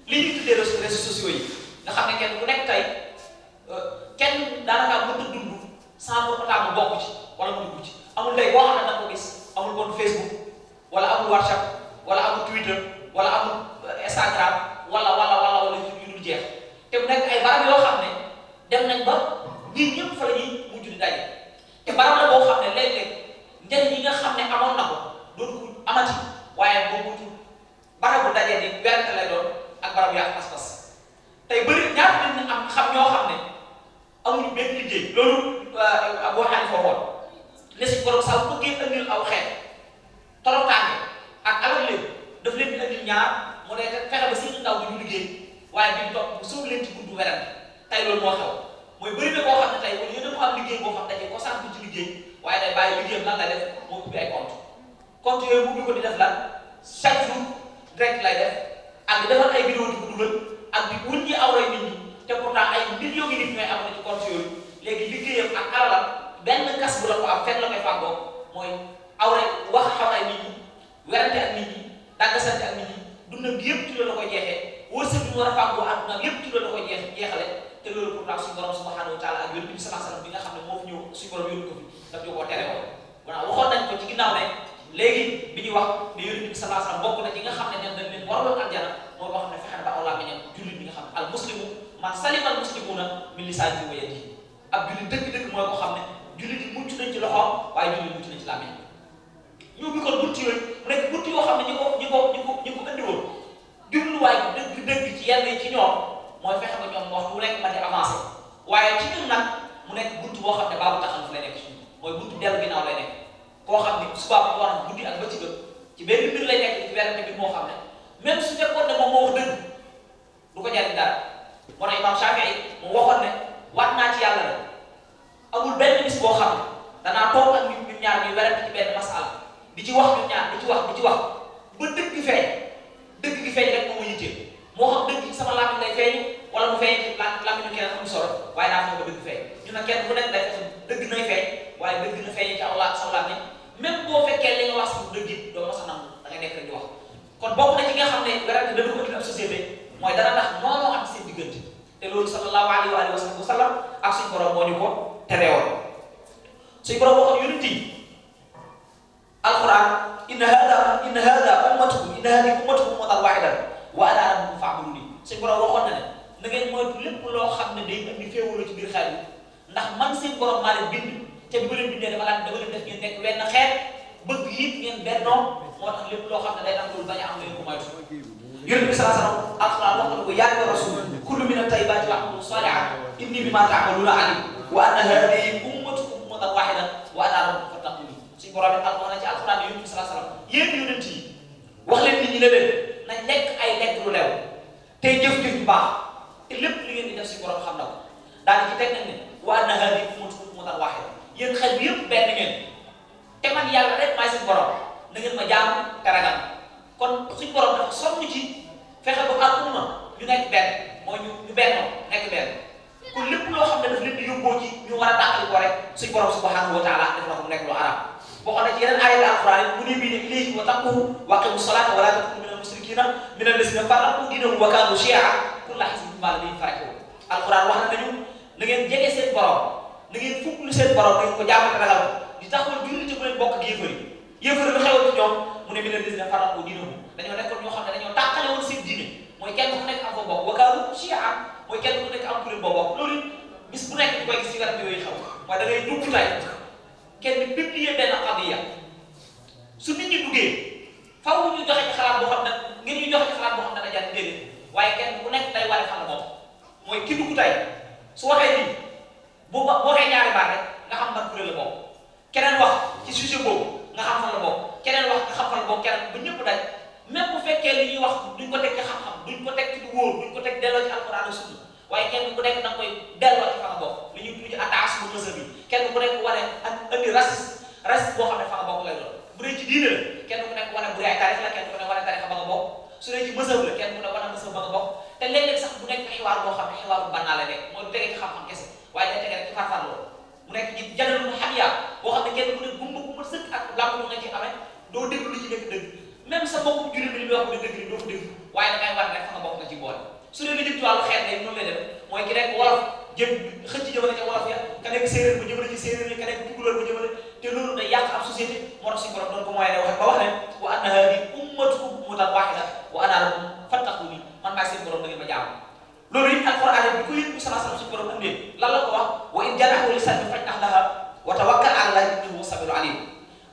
li ñuy tuddee réseaux sociaux yi nga xam ne kenn ku nekk tey kenn daanaka mënut a dund sans pour autant mu bokk ci wala mu dugg ci amul tey boo xam ne da nga ko gis amul compte Facebook wala amul WhatsApp wala amul Twitter wala amul Instagram wala yu dul jeex te mu nekk ay barab yoo xam ne dem nañ ba ñun ñëpp fa la ñuy mujj di daje te barab la boo xam ne léeg-léeg njëriñ yi nga xam ne amoon na ko dootu ko amati waaye boo mujj barabu daje di werante lay doon ak barabu yàq pas-pas tey bëri ñaata nit ñi am xam ñoo xam ne amuñu benn liggéey loolu boo xam ne foofoon ne suñ borom saa bu bëggee andil aw xeet torotaange ak alal leen daf leen di andil ñaar mu ne fexe ba seen ndaw bi ñu liggéey waaye biñ topp sóob leen ci buntu werante tey loolu moo xew mooy bëri na koo xam ne tey wala yéen a am liggéey boo xam dañuy ko sant ci liggéey waaye day bàyyi liggéeyam lan lay def moo ubbi ay compte yooyu ubbi ko di def lan chaque jour direct lay def ak di defal ay vidéo di ko dugal ak di wut ñi awray nit ñi te pourtant ay millions yi nit ñooy am na ci compte yooyu léegi liggéeyam ak alalam benn kas bu la ko am fenn la koy fàggoo mooy awray wax xawray nit ñi werante ak nit ñi dàggasante ak nit ñi dundam bi yëpp ci loolu la koy jeexee wërsëg bi mu war a fàggoo àdduna yëpp ci loolu la koy jeexale te loolu pourtant suñu borom subhanahu wa taala ak yonent bi sallallahu alayhi wasallam bi nga xam ne moo fi ñëw suñu borom yónni ko fi daf ñu koo tere woon voilà waxoon nañ ko ci ginnaaw ne léegi bi ñuy wax ne yonent bi sallallahu alayhi wasallam bokk na ci nga xam ne ñoom dañ leen waraloon aljana mooy boo xam ne fexe na ba aw laa meññam jullit bi nga xam ne al muslimu man salima al muslimuna min lisaanihi wa yadihi ab jullit dëgg-dëgg mooy ko xam ne jullit yi mucc nañ ci loxoom waaye jullit mucc nañ ci làmmiñ ñu bi kon bunt yooyu mu nekk bunt yoo xam ne ñi ko indi woon jubluwaay dëgg ci yenn ci ñoom mooy fexe ba ñoom waxtu bu nekk ma di avancé waaye ci ñun nag mu nekk bunt boo xam ne baabu taxaluf lay nekk ci ñun mooy buntu dellu ginnaaw lay nekk koo xam ne suba bu war a guddi ak bëccëg ci benn mbir lay nekk ci werante bi moo xam ne même su fekkoon ne moom moo wax dëgg du ko jariñ dara moo tax Imam Shafii mu waxoon ne waat naa ci yàlla ne amul benn bis boo xam ne danaa toog ak ñun ñaar ñuy werante ci benn masala di ci wax ñun ñaar di ci wax ba dëgg gi feeñ rek moo ma yitteel moo xam dëgg ci sama làmmiñ lay feeñ wala mu feeñ ci làmmiñu keneen amul solo waaye daa fexe ba dëgg feeñ ñu ne kenn ku nekk day fexe dëgg nay feeñ waaye dëgg na feeñ ci aw sama làmmiñ même boo fekkee li nga wax si dëgg it doo mos a nangu da ngay nekk rek di wax kon bokk na ci nga xam ne werante dana ko indi ab société mooy dana tax noonoo am seen diggante te loolu sallallahu alayhi wa sallam ak suñu borom moo ñu ko tereewoon suñu borom waxoon yonent yi alquran inna hada ummatukum ummatan wahidatan wa ana rabbukum fa'buduni suñu borom waxoon na ne na ngeen moytu lépp loo xam ne day indi féewaloo ci biir xeet bi ndax man seen borom maa leen bind te bi ma leen bindee dama leen def ngeen nekk wenn xeet bëgg it ngeen bennoo moo tax lépp loo xam ne day tax loolu bañ a am leen ko moytu yonent bi sallallahu alayhi wa sallam alquran wax na ko yaa ayyuha rasul kullu min at-tayyibati wa'malu salihan inni bima ta'maluna alim wa anna hadhihi ummatukum ummatan wahidatan wa ana rabbukum fattaquni suñu borom it wax na ci alquran yonent bi sallallahu alayhi wa sallam yéen yonent yi wax leen nit ñi ne leen nañ lekk ay lekk lu lew tey jëf-jëf bu baax te lépp li ngeen di def suñu borom xam na ko daal di ci teg nañ ne wa anna hadhihi ummatukum ummatan wahidatan yéen xel bi yëpp benn ngeen te man yàlla rek maay suñu borom na ngeen ma jaam te ragal kon suñu borom dafa sonn ci fexe ba ak umma ñu nekk benn mooy ñu bennoo nekk benn kon lépp loo xam ne daf leen di yóbboo ci ñu war a dàqali ko rek suñu borom subhanahu wa taala def na ko mu nekk lu arab boo xam ne ci yeneen aaya alquran yi mu ne bii ne ilayhi wa taqu wa aqimu salata wa la takunu min al musrikina min alladhina farraqu dinahum wa kanu shi'a kullu hizbin bima ladayhim farihun alquran wax na nañu na ngeen jege seen borom na ngeen fukklu seen borom da ngeen ko jàppante ragal ko di taxawal julli ci bu leen bokk ak yéefari lu xewoon ci ñoom mu ne min alladhina farraqu dinahum dañoo nekkoon ñoo xam ne dañoo tàqale woon seen diine mooy kenn ku nekk am fa bokk wa kanu shi'a mooy kenn ku nekk am kuréel boo bokk loolu bis bu nekk di koy gis ci garab yooyu xew mooy da ngay dugg tay kenn publier benn qadiya su nit ñi duggee faw ñu joxe ci xalaat boo xam ne ngeen ñu joxe ci xalaat boo xam ne dana jar déedéet waaye kenn ku nekk day wane fan la moom mooy ki dugg tay su waxee nii bu waxee ñaari baat rek nga nga xam ban kuréel la bokk keneen wax ci sujet boobu nga xam fan la bokk keneen wax nga xam fan la bokk keneen ba ñëpp daj même bu fekkee li ñuy wax duñ ko teg ci xam-xam duñ ko teg ci lu wóor duñ ko teg delloo ci alquran ak sunna waaye kenn ku nekk da nga koy delloo ci fa nga bokk li ñuy tudd ci attaque bu mësa bi kenn ku nekk wane ak indi raciste boo xam ne fa nga bokk lay doon bu dee ci diine la kenn ku nekk wane bu dee ay tarix la kenn ku nekk wane tarixa ba nga bokk su dee ci mësëb la kenn ku nekk wane mësëb ba nga bokk te léeg-léeg sax bu nekk xiwaar boo xam ne xibaaru bannaa la nekk mooy du tegee ci xam-xam kese waaye day tegee rek ci farfarloo mu nekk ci janal mu xam yaa boo xam ne kenn ku nekk gumba sëkk ak làmb lu nga ci amee doo déglu li ci nekk dëgg même sa mbokku jullit bi li muy wax bu dëgg doo ko déglu waaye da ngay war rek fa nga bokk nga ci boole su dee lu jëm ci wàllu xeet lay noonu lay def mooy ki nekk wolof jëm xëcc jëmale ca wolof ya ka nekk séeréer ba jëmale ci séeréer yi ka nekk tukulóor ba jëmale te loolu day yàq ab société moo tax suñu borom doon ko mooy ne wax ba wax ne wa anna haadihi ummatukum ummatan waahida wa ana rabbukum fattaquuni man maay seen borom da ngeen ma jaamu loolu it alquran bi ko yëpp bi sallallahu alayhi wasallam suñu borom andee lan la ko wax wa in janahu lisalmi fajnah laha wa tawakkal ala llahi innahu samiun alim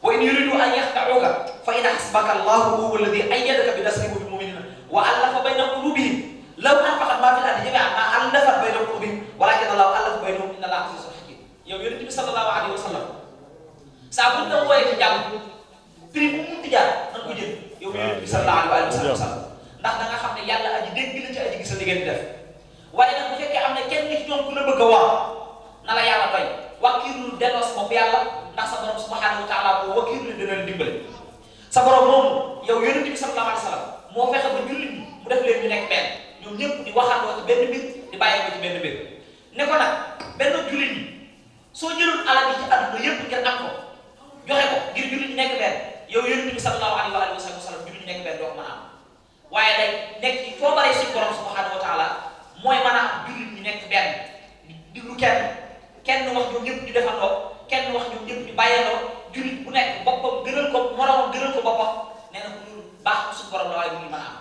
wa in yuridu an yaxda'uka fa in hasbaka allahu huwa alladi ayyadaka bi nasrihi wa bil mu'minina wa allafa bayna qulubihim law anfaqat ma fil ardi jami'an ma allafat bayna qulubihim walakin allahu allafa baynahum inna allaha azizun hakim yow yonent bi sallallahu alayhi wa sallam saa bu ñu la wooyee ci jàmm prix bu mu munti jaar na nga ko jël yow yonent bi sallallahu alayhi wa sallam ndax da nga xam ne yàlla aji dégg la ci aji gis la li ngeen di def waaye nag bu fekkee am na kenn ci ñoom ku la bëgg a wax na la yàlla doy wakkiirlu delloo sa bopp yàlla ndax sa borom subhanahu wa taala boo wakkiirlu dina la dimbale sa borom moomu yow yonent bi sallallahu alayhi wa sallam moo fexe ba jullit ñi mu def leen ñu nekk benn ñoom ñëpp di waxandoo ci benn mbir di bàyyi ko ci benn mbir ne ko nag benn jullit ñi soo jëloon alal yi ci àdduna yëpp ngir am ko joxe ko ngir jullit ñi nekk benn yow yonent bi sallallahu alayhi wa sallam jullit ñi nekk benn doo ko mën a am waaye day nekk ci foo baree suñu borom subhanahu wa taala mooy mën a am jullit ñi nekk benn diglu kenn wax ñoom ñëpp ñu defandoo kenn wax ñoom ñëpp ñu bàyyandoo jullit bu nekk boppam gënal ko moroomam gënal ko boppam nee na ko loolu baax ko suñu borom la waaye du ñu mën a am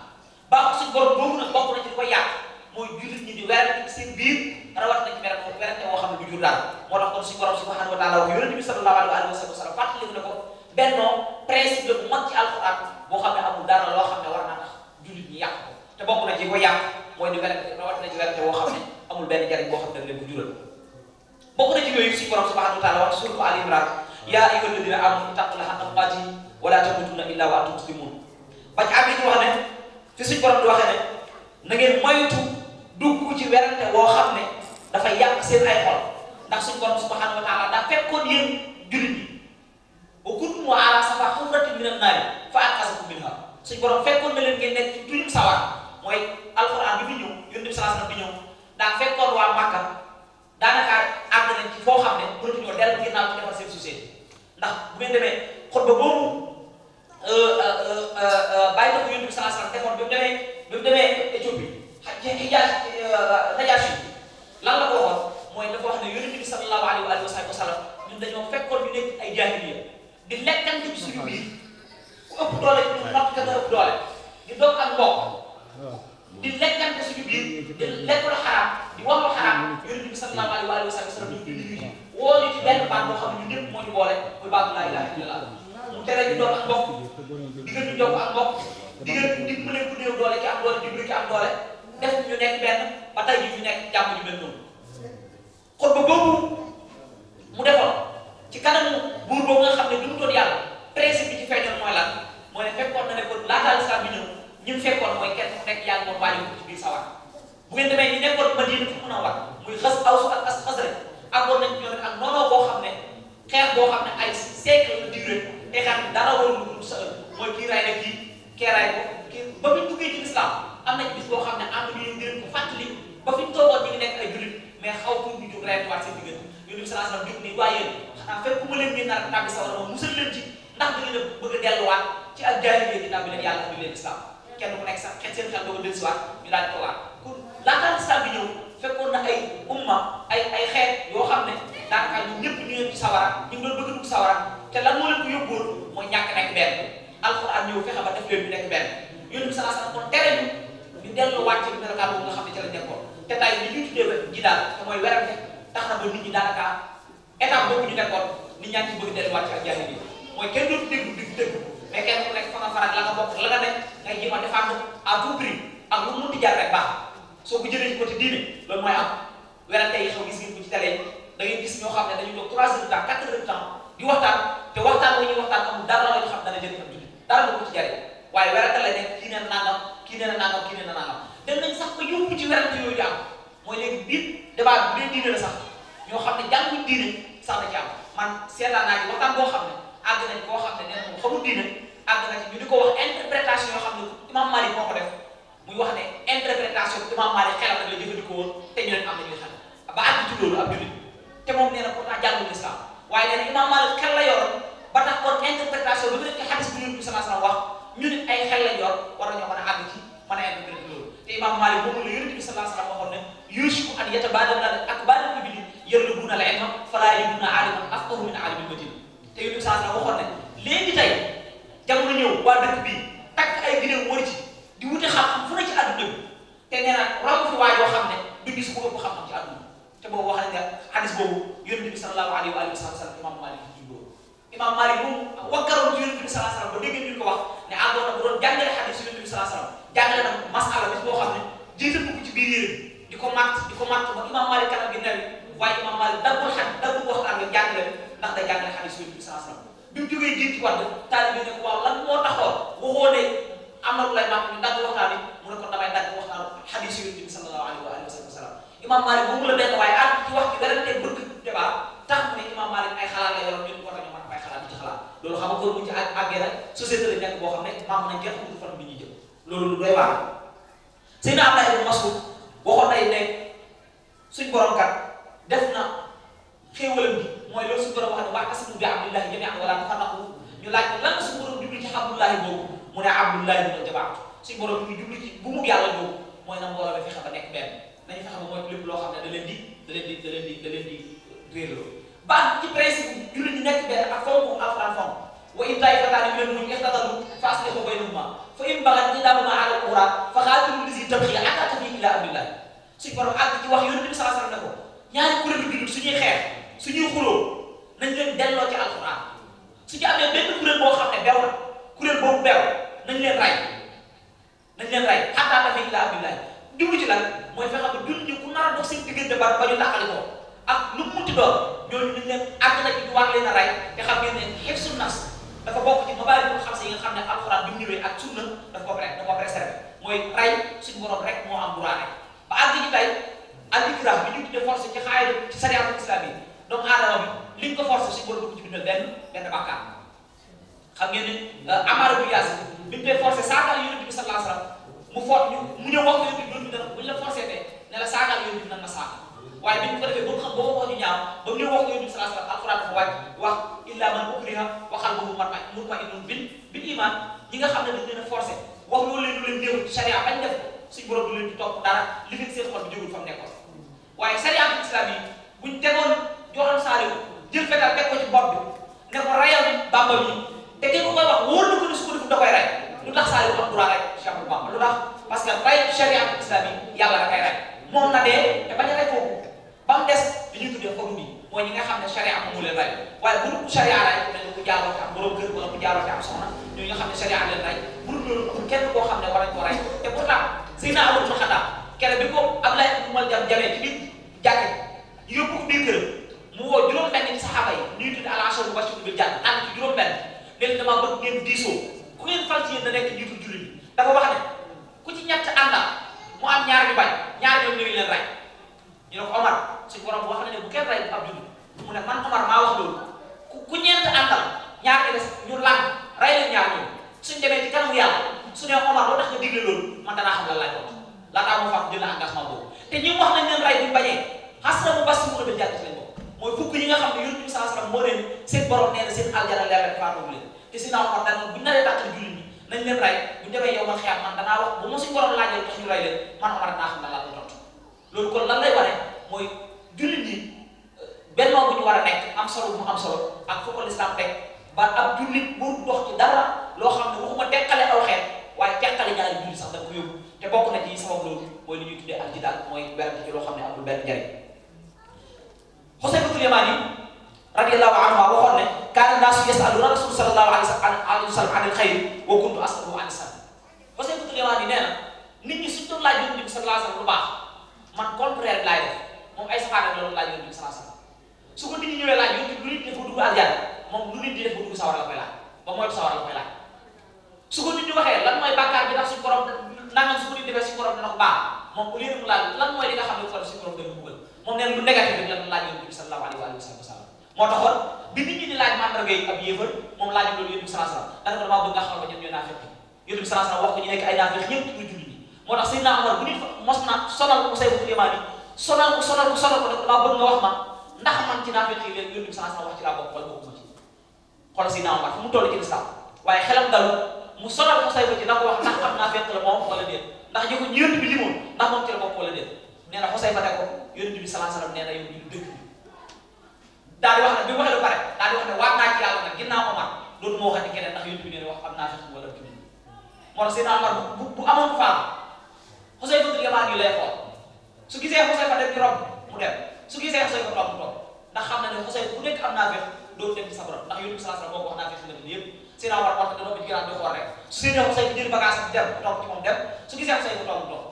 baax ko suñu borom boobu nag bokk na ci di ko yàq mooy jullit ñi di werante ci seen biir rawat na ci werante woo xam ne du jur daal moo tax kon suñu borom subhanahu wa taala wax yonent bi sallallahu alayhi wa sallam fàttaliku ne ko bennoo principe la bu mag ci alquran boo xam ne amul dara loo xam ne war naa tax jullit ñi yàq ko te bokk na ci ko yàq mooy di werante rawat na ci werante woo xam ne amul benn jariñ boo xam ne leen ko jural bokk na ci yooyu suñu borom subhanahu wa taala wax suratu Ali Imran yaa ayyuha alladina amanu ittaqullaha haqqa tuqaatihi wa la tamutunna illa wa antum muslimun ba ci àgg ci wax ne fi suñu borom di waxee ne na ngeen moytu dugg ci werante woo xam ne dafay yàq seen ay xol ndax suñu borom subhanahu wa taala daa fekkoon yéen jullit ñi wa kuntum ala safa hufratin minan naari fa anqazakum minha suñu borom fekkoon na leen ngeen nekk ci tuyum sawar mooy alquran bi fi ñëw yonent bi sallallahu alayhi wasallam bi ñëw daa fekkoon waa Makka daanaka àgg nañ ci foo xam ne mënatuñoo dellu ginnaaw ci defar seen société ndax bu ngeen demee xutba boobu bàyyi na ko yonent bi sallallahu alayhi wasallam defoon bi mu demee Éthiopie Najaasi lan la ko waxoon mooy dafa wax ne yonent bi sallallahu alayhi wa sallam ñun dañoo fekkoon ñu nekk ay jaahiliya di lekkante ci suñu biir ku ëpp doole ñu natt ka ëpp doole di doog ak mbokk di lekkante suñu biir di lekk lu xaraam di wax lu xaraam yonent bi sallallahu alayhi wa sallam ñu di woo ñu ci benn baat boo xam ne ñun ñëpp moo ñu boole muy baatu laa ilaaha illallah mu tere ñu doog ak mbokk digal ñu jokk ak mbokk digal di mu ne ku néew doole ki am doole dimbali ki am doole def ñu nekk benn ba tey jii ñu nekk jàmm ju mel noonu xutba boobu mu defoon ci kanamu buur boobu nga xam ne du mu doon yàlla principe bi ci feeñoon mooy lan mooy ne fekkoon na ne ko laataa lislaam bi ñëw ñun fekkoon mooy kenn ku nekk yàlla moom waajal ko ci biir sawar bu ngeen demee ñi nekkoon Madina fu mun a war muy xas Aws ak Xasraj àggoon nañ ñoom ak noonoo boo xam ne xeex boo xam ne ay siècle la durée te xeex bi dara warul lu sa mooy kii ray na kii keeraay ko kii ba ñu duggee ci lislaam am nañ bis boo xam ne am na ñu leen ko fàttali ba fi ñu toogoon ñu ngi nekk ay jullit mais xaw tuut ñu jóg reytuwaat seen diggante yonent bi sallallahu alayhi wasallam jóg ni waaye yéen xanaa fekk ku ma leen ngeen nar tàbbi sawara ma musal leen ci ndax da ngeen a bëgg a delluwaat ci ak jaahiliya ginnaaw bi leen yàlla bi leen islam kenn ku nekk sax xet seen xel doo ko dellusiwaat ñu daal di toogaat kon laataa islam bi ñëw fekkoon na ay umma ay xeet yoo xam ne daanaka ñun ñëpp ñu ngi ci sawara ñu ngi doon bëgg dugg sawara te lan moo leen ko yóbbuwoon mooy ñàkk nekk benn alxuraan ñëw fexe ba def leen ñu nekk benn yonent bi sallallahu alayhi wasallam kon tere ñu delluwaat ci melokaan boobu nga xam ne ci la nekkoon te tey li ñuy tuddee ji daal te mooy werante tax na ba nit ñi daanaka étape boobu ñu nekkoon nit ñaa ngi ci bëgg delluwaat ci ak jaahil bi mooy kenn dootu dégg mais kenn ku nekk fa nga faral la nga bokk la nga nekk ngay jéem a défendre à tout prix ak lu mu munti jaar rek baax soo ko jëlee ci côté diine loolu mooy am werante yi xew gis ngeen ko ci télé da da ngay gis ñoo xam ne dañuy toog 3 heures de temps 4 heures de temps di waxtaan te waxtaan wu ñuy waxtaan amul dara la ñu xam dana jëriñ am jullit dara la ko ci jariñ waaye werante la nekk kii nee na nangam kii nee na nangam kii nee na nangam dem nañ sax ba yóbbu ci werante yooyu di am mooy léegi biir débat bi dee diine la sax ñoo xam ne jànguñ diine sax na ci am man seetaan naa ci waxtaan boo xam ne àgg nañ koo xam ne nee na moom xamul diine àgg na ci ñu di ko wax interprétation yoo xam ne Imam Malik moo ko def muy wax ne interprétation Imam Malik xelam rek la jëfandikoo woon te ñu leen am na ñuy xel ba àgg ci loolu ab jullit te moom nee na pourtant jàngul islam waaye nee na Imam Malik xel la yoroon ba tax kon interprétation bi mu nekk ci xadis bi Yonent bi sallallahu alayhi wasallam wax ñu nit ay xel lañ yor war nañoo mën a àgg ci mën a interpréter loolu te Imam Malik moom la Yonent bi sallallahu alayhi wasallam waxoon ne yushku an yatabadala akbaru ibli yarlubuna al-ilma fala yajiduna aliman afqahu min alimil madina te Yonent bi sallallahu alayhi wasallam waxoon ne léegi tey jamono ñëw waa dëkk bii takk ay gileem wër ci di wute xam-xam fu ne ci àdduna bi te nee na raw fi waa yoo xam ne du gis ku ëpp xam-xam ci àdduna te boobu wax nañ ne hadis boobu Yonent bi sallallahu alayhi wa sallam Imam Malik juddoo Imam Malik moom wakkaroon ci Yonent bi sallallahu alayhi wa sallam ba dégg ñu ko wax ne àndoon na bu doon jàngale hadis Yonent bi sallallahu alayhi wa sallam jàngale na masala bis boo xam ne jiital ko ci biir yére di ko matt ba Imam Malik kanam gi newi waaye Imam Malik daggul waxtaan bi jàngale ndax day jàngale hadis Yonent bi sallallahu alayhi wa sallam bi mu jógee jiit ci wadd taalibe ne ko waaw lan moo taxoon waxoo ne am na lu lay màq ñu dagg waxtaan bi mu ne ko damay dagg waxtaan hadis Yonent bi sallallahu alayhi wa sallam Imam Malik moomu la benn waaye àgg ci wax ci dara ne bëgg débat tax mu ne Imam Malik ay xalaat la yoroon ñun war nañu mën a ay xalaat ci xalaat loolu xam nga ko bu ci àggee nag société la nekk boo xam ne maam nañ kenn xamul fan bi ñuy jëm loolu lu doy waar Seydina Abdullah ibn Mas'ud waxoon nay ne suñ borom kat def na xéewalam bi mooy loolu suñu borom wax ne wa'tasimu bi hablillahi jami'an wa la tafarraqu ñu laaj ko lan suñu borom jublu ci hablullahi boobu mu ne abdullahi min al-jama'a suñu borom ñu jublu ci bu mu yàlla boobu mooy na mbooloo bi fexe ba nekk benn nañu fexe ba mooy lépp loo xam ne da leen di réerloo ba ci principe jullit ñi nekk benn ak fonk alxuraan fonk wa in taa'ifataani minal mu'miniina iqtatalu fa aslihu baynahumaa fa in baghat ihdaahuma 'ala al-ukhraa fa qaatilu llatii tabghii hattaa tafii'a ilaa amrillah suñu borom àgg ci wax Yonent bi sallallahu alayhi wasallam ne ko ñaari kuréelu jullit suñuy xeex suñuy xuloo nañ leen delloo ci alxuraan su ci amee benn kuréel boo xam ne bew na kuréel boobu bew nañ leen rey hattaa tafii'a ilaa amrillah jublu ci lan mooy fexe ba jullit ñi ku nar a dox seen diggante ba ñu tàqali ko ak lu mu munti doon ñooñu nañ leen àgg na ci ñu war leen a rey te xam ngeen ne hifsun nafs dafa bokk ci mabaari xam si yi nga xam ne alxuraan bi mu ñëwee ak sunna dafa ko préserver mooy rey suñu borom rek moo am droit rek ba àgg ci tey al-ikrah bi ñu tuddee force ci xaayida ci sariyatul islam yi doomu aadama bi liñ ko force suñu borom ko ci bindal benn bàkkaar xam ngeen ne Ammaar ibn Yaasir bi ñu koy forcé saagal Yonent bi sallallahu alayhi wasallam mu ñëw wax Yonent bi bu ñu la forcé te ne la saagal Yonent bi nan na saaga waaye bi ñu ko defee ba mu xam boo ko ñu ñaaw ba mu ñëw wax Yonent bi sallallahu alayhi wasallam alxuraan dafa wàcc wax illa man ukriha wa qalbuhu mutma'innun bil iman ñi nga xam ne dañ leen a forcé wax loolu leen lu leen néew ci charia bañ def suñu borom du leen di topp dara li fi seen xol bi jógul fa mu nekkoon waaye charia islam yi buñ tegoon joxoon Saaliw jël fetal teg ko ci bopp bi ne ko rayal Bàmba bi te ki ko koy wax wóor na ko ne su ko defu da koy rey lu tax Saaliw am droit rek Cheikh Bamba lu tax parce que ray charia islam yi yàlla da koy rey moom na dee te bañ a rey foofu ba mu des li ñuy tuddee xorum bi mooy ñi nga xam ne charia moomu leen rey waaye bu dul charia rey ku mel ni ku jaaroo te am borom kër wala ku jaaroo te am soxna ñooñu nga xam ne charia leen rey bu dul loolu amul kenn koo xam ne war nañ ko rey te pourtant Seydina Umar ibn Xattaab kenn bi ko Abdoulaye ibn Maljam jamee ci biir jàkk ñu yóbbu ko biir këram mu woo juróom-benn ci saxaaba yi ñuy tuddee al-ashara mubashshiruuna bil janna ànd ci juróom-benn leen dama bëgg ngeen diisoo ku ngeen fal ci yéen na nekk njiitu jullit ñi dafa wax ne ku ci ñett àndal mu am ñaar ñu bañ ñaar ñoom ñëwi leen rey ñu ne ko Omar suñu borom wax na ne bu kenn rey ab jullit mu ne man Omar maa wax loolu ku ñeent àndal ñaar ñi des ñu làng rey leen ñaar ñoom suñ demee ci kanamu yàlla su ne Omar loo tax nga digle loolu man danaa xam lan laay tontu laataa moo fam jël engagement boobu te ñi wax nañ leen rey buñ bañee xasra mu bas mu bil jàll ci lañ bokk mooy fukk yi nga xam ne Yonent bi sallallahu alayhi wasallam moo leen seen borom nee na seen aljana leer rek faatoo leen te si naa Omar daan buñ naree dàqal jullit ñi nañ leen rey buñ demee yow man xeex man danaa wax bu ma suñ borom laajee tax ñu rey leen man Omar danaa xam lan laa koy tontu loolu kon lan lay wane mooy jullit ñi bennoo bu ñu war a nekk am solo bu mu am solo ak foo ko lislaam teg ba ab jullit bu dox ci dara loo xam ne waxuma teqale aw xeet waaye teqale ñaari jullit sax da ko yóbbu te bokk na ci sabab loolu mooy li ñuy tuddee al jidaal mooy werante ci loo xam ne amul benn njariñ Xusayfatul Yamaani radiyallahu anhu waxoon ne kaana naasu yasaluuna rasul sallallahu alayhi wa sallam anil xayri wa kuntu asaluhu anis sarr Xusayfatul Yamaani nee na nit ñi suñ doon laaj Yonent bi sallallahu alayhi wa sallam lu baax man contraire laay def moom ay saxaar la doon laaj Yonent bi sallallahu alayhi wa sallam su ko nit ñi ñëwee laaj yonent bi lu nit def ba dugg aljana moom lu nit di def ba dugg sawara la koy laaj ba moytu sawara la koy laaj su ko nit ñi waxee lan mooy bàkkaar bi ndax suñu borom nangam su ko nit defee suñu borom dina ko baax moom bu leen mu laaj lan mooy li nga xam ne ko def suñu borom dana buggal moom neen lu négatif rek la laaj yonent bi sallallahu alayhi wa sallam moo taxoon bi nit ñi di laaj mandarga yi ab yéefar moom laaj loolu yonent bi sallallahu alayhi wa sallam dana ko damaa bëgg nga xam ba ñoom ñooy naafeq yonent bi sallallahu alayhi wa sallam wax ko ñu nekk ay naafeq ñëpp ñu julli ñi moo tax Seydina Omar bu nit mos na sonal ko Sayfu Yamaani sonal ko ne ko damaa bëgg nga wax ma ndax man ci naafeq yi leen yonent bi sallallahu alayhi wa sallam wax ci laa bokk wala bokkuma ci xoolal Seydina Omar fu mu toll ci lislaam waaye xelam dalu mu sonal ko Sayfu ci na ko wax ndax am naafeq la moom wala déet ndax ñu ko ñu yonent bi limoon ndax moom ci la bokk wala déet nee na Xusayfa ne ko yonent bi sallallahu alayhi wa sallam nee na yow ñu dëgg daal di wax nag bi mu waxee lu pare daal di wax ne waat naa ci yàlla nag ginnaaw Omar loolu moo waxati keneen ndax yonent bi nee na wax am naa fex wala kii moo tax Seydina Omar bu amoon ko faam Xusayfa du yamaan yi lay xool su gisee Xusayfa dem di romb mu dem su gisee Xusayfa toog mu toog ndax xam na ne Xusayfa bu nekk am naa fex doo dem ci sa borom ndax yonent bi sallallahu alayhi wa sallam boo ko wax naa fex nga yëpp Seydina Omar wax dana bi gënaan di xool rek su séenee Xusayfa jël bagage am dem toog ci moom dem su gisee Xusayfa toog mu toog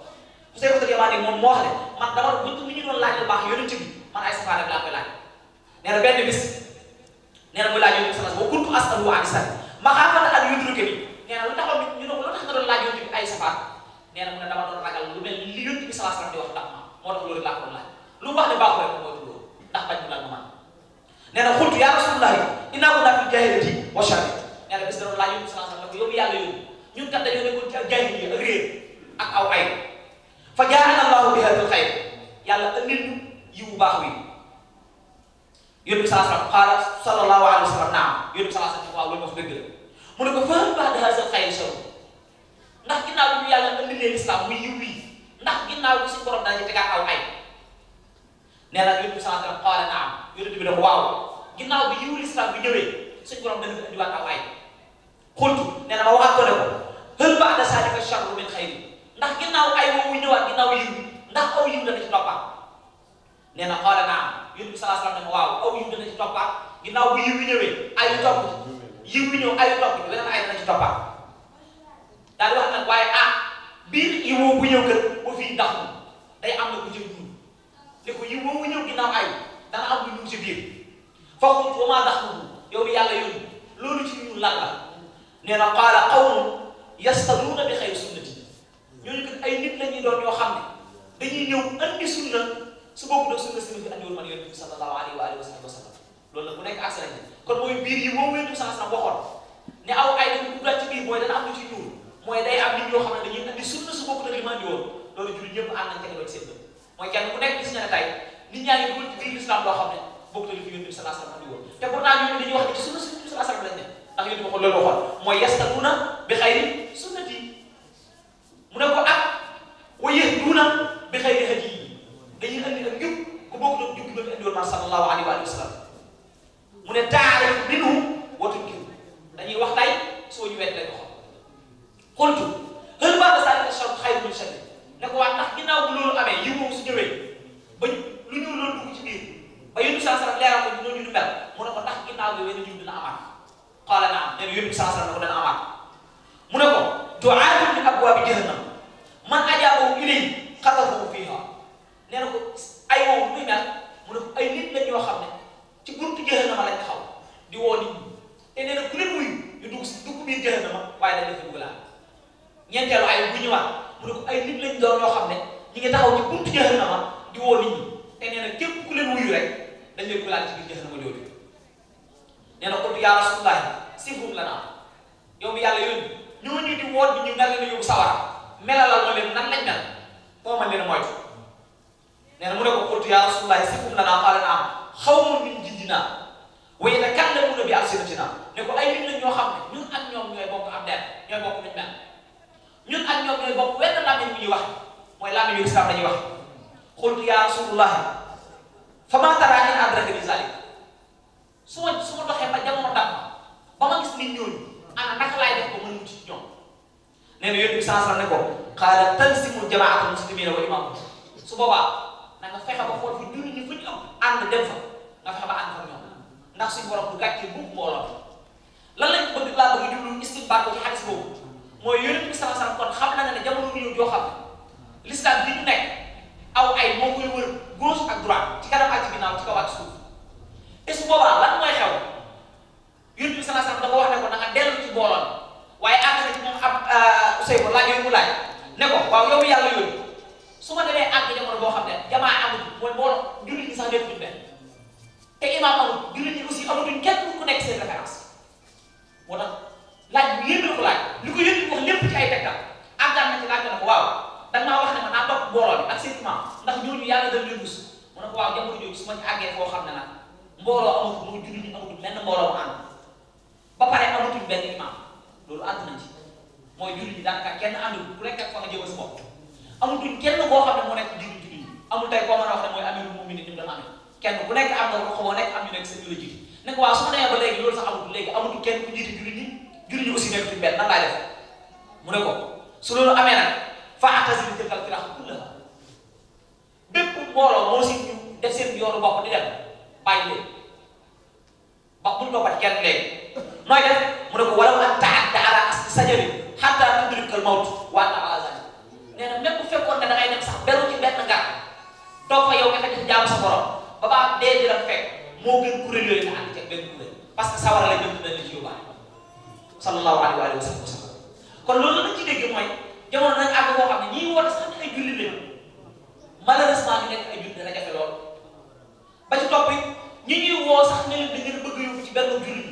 Xusayfa du yamaan yi moom moo wax ne man dama bu ñu doon laaj lu baax yonent bi man ay safaa rek laa koy laaj nee na benn bis nee na muy laaj yonent bi sallallahu alayhi wa sallam wa kuntu as'aluhu an sani maxaafata an yudrikani nee na lu taxoon ñu ne ko lu tax nga doon laaj yonent bi ay safaan nee na mu ne dama doon ragal lu mel li yonent bi sallallahu alayhi wa sallam di wax ndax ma moo tax loolu laa ko doon laaj lu mu wax ne baaxul rek mooy loolu ndax bañ mu laaj ma nee na xultu yaa rasulullahi innaa kunnaa fil jaahiliyyati wa sharri nee na bis da doon laaj yonent bi sallallahu alayhi wa sallam ne ko yow yàlla yónni ñun kat dañoo nekkoon ci jaahiliyya ak réer ak aw ay fa jaa'ana Allahu bi haadhal xayr yàlla andil ñu yiwu baax wi yonent bi sallallahu alayhi wa sallam naam yonent bi sallallahu alayhi wa sallam waaw loolu wax dëgg la mu ne ko fa ba'da haazal xayri sharr ndax ginnaaw bi ñu yàlla andi leen islam muy yiw wi ndax ginnaaw bi suñu borom dana ci tegaat aw ay nee na yonent bi sallallahu alayhi wa sallam qaala naam yonent bi ne ko waaw ginnaaw bi yiwu islam bi ñëwee suñu borom dana fi andiwaat aw ay xultu nee na ma waxaat ko ne ko hal ba'da zaalika sharru min xayri ndax ginnaaw ay woowu ñëwaat ginnaaw yiw ndax aw yiw dana ci toppaat nee na qaala naam yonent bi sallallahu alayhi wa sallam ne ma waaw aw yiw dana ci toppaat ginnaaw bu yiw bi ñëwee ayu topp yiw bi ñëw ayu topp beneen ay dana ci toppaat daal di wax nag waaye biir yiw bu ñëw kër ba fii ndax day am na ku jëm ñun ne ko yiw boobu ñëw ginnaaw ayu dana am lu ñu ci biir foofu ba maa ndax yow bi yàlla yónni loolu ci ñun lan la nee na qaala qawmun yastaduuna bi xayri sunnati ñooñu kat ay nit la ñuy doon ñoo xam ne dañuy ñëw andi sunna su boobu nag sunna si ma fi andiwoon man yonent bi sallallahu alayhi wa alihi wa sallam loolu nag bu nekk accès lañ kon mooy biir yi moom yonent bi sallallahu alayhi wa sallam waxoon ne aw ay dañu duggaat ci biir mooy dana am lu ci ñuul mooy day am nit ñoo xam ne dañuy andi sunna su boobu nag li ma andi woon loolu jullit ñëpp ànd nañ tegaloo ci seen bët mooy kenn ku nekk gis nga ne tey nit ñaa ngi dugal ci biir l'islam loo xam ne bokk na li fi yonent bi sallallahu alayhi wa sallam andi woon te pourtant ñooñu dañuy wax ne ci sunna si yonent bi sallallahu alayhi wa sallam lañ ne ndax yonent bi waxoon loolu waxoon mooy yastaduuna bi xayri sunnati mu ne ko ak wa yahduuna bi xayri hadyi dañuy andi ak njub ku bokk nag njub bi nga fi andi woon man sallallahu alayhi wa sallam mu ne taarif minhu wa tunkiru dañuy wax tey soo ñu wet rek ko xool xultu hal ba'da zaalika sharrun xayrun min sharri ne ko wax ndax ginnaaw bu loolu amee yiw moom su ñëwee ba lu ñu loolu dugg ci biir ba yónni saa sallam leeral ko ñu mel mu ne ko ndax ginnaaw bi wenn jiw dina amaat qaala naam nee na yónni saa sallam ne ko dana amaat mu ne ko du'aatun min abwaabi jahannam man ajaabahu ilayhi qadhafahu fiiha nee na ko ay woowu muy mel mu ne ko ay nit la ñoo xam ne ci buntu jahannama lañ taxaw di woo nit ñi te nee na ku leen wuyu ñu dugg biir jahannama waaye dañ leen dugalaat ñeenteelu ay bu ñëwaat mu ne ko ay nit lañ doon ñoo xam ne ñi ngi taxaw ci buntu jahannama di woo nit ñi te nee na képp ku leen wuyu rek dañ leen dugalaat ci biir jahannama jooju nee na qultu yaa rasulullahi sifhum lanaa yow mi yàlla yónni ñooñu di woot nit ñi nar leen a yóbbu sawara melalal ma leen nan lañ mel foo man leen moytu nee na mu ne ko qultu yaa rasulullahi sifhum lanaa qaala naam xawmun min jildinaa wa yatakallamuuna bi alsinatinaa ne ko ay nit lañ ñoo xam ne ñun ak ñoom ñooy bokk am der ñooy bokk nuñ mel ñun ak ñoom ñooy bokk wenn làmmiñ bu ñuy wax mooy làmmiñ yu islam dañuy wax qultu yaa rasulullahi fa maa taraa in adrakani zaalika su ma doxee ba jamono dab ba ma gis nit ñooñu ana naka laay def ba mën mucc ci ñoom nee na yonent bi sallallahu alayhi wa sallam ne ko qaala talzimul jamaatal muslimiina wa imaamahum su boobaa na nga fexe ba xool fi jullit ñi fu ñu ëpp ànd dem fa nga fexe ba ànd fa ñoom ndax suñu borom du gàccee bu mbooloo lan lañ bëgg laa bëgg jublu istinbaat ko ci xadis boobu mooy yonent bi sallallahu alayhi wa sallam kon xam na ne jamono bu ñëw joo xam ne l'islam bi ñu nekk aw ay moo koy wër gauche ak droite ci kanam ak ci ginnaaw ci kaw ak suuf te su boobaa lan mooy xew Yonent bi sallallahu alayhi wasallam da ko wax ne ko na nga dellu ci mbooloo waaye àgg na ci moom ab Ousseynou laaj yooyu mu laaj ne ko waaw yow yàlla yónni su ma demee àgg jamono boo xam ne jamaa amul mooy mbooloo jullit ñi sax nekkuñ benn te imaam amul jullit ñi aussi amatuñ kenn ku nekk seen référence moo tax laaj bi yéen la ko laaj li ko yéen wax lépp ci ay tegtal àggaan na ci laaj na ko waaw da nga maa wax ne ma naa topp mbooloo bi ak seen imaam ndax ñooñu yàlla dañ leen rus mu ne ko waaw jamono jooju su ma ci àggee foo xam ne nag mbooloo amatul mooy jullit ñi amatul benn mbooloo mu ànd ba pare amatuñ benn imaam loolu àgg nañ ci mooy jullit ñi daanaka kenn àndul ku nekk ak fa nga jëmal sa bopp amatuñ kenn koo xam ne moo nekk jullit ñi amul tey koo mën a wax ne mooy amirul mu'minin ni mu doon amee kenn ku nekk am nga ko xamoo nekk am ñu nekk seen ñu la jiite ne ko waaw su ma demee ba léegi loolu sax amatul léegi amatul kenn ku jiite jullit ñi aussi nekk ci benn nan laay def mu ne ko su loolu amee nag fa atazili tilkal firaq kullaha bépp mbooloo moo si ñu def seen yoonu bopp di dem bàyyi leen ba bul toppati kenn léegi nooy def mu ne ko walaw an ta'adda ala asli sajari hatta tudrikal mawt wa anta ala zalik nee na même bu fekkoon ne da ngay dem sax beru ci benn ngar toog fa yow nga fekk ci jaamu sa borom ba baa dee di la fekk moo gën kuréel yooyu nga ànd ci benn kuréel parce que sawara la jëm dina la ci yóbbaale sallallahu alayhi wa sallam kon loolu lañ ci dégg mooy jamono nañ àgg boo xam ne ñii woote sax ay jullit lañu malheureusement ñu nekk ay jullit dana jafe lool ba ci topp ñi ñuy woo sax ne leen da ngeen bëgg yóbbu ci benn jullit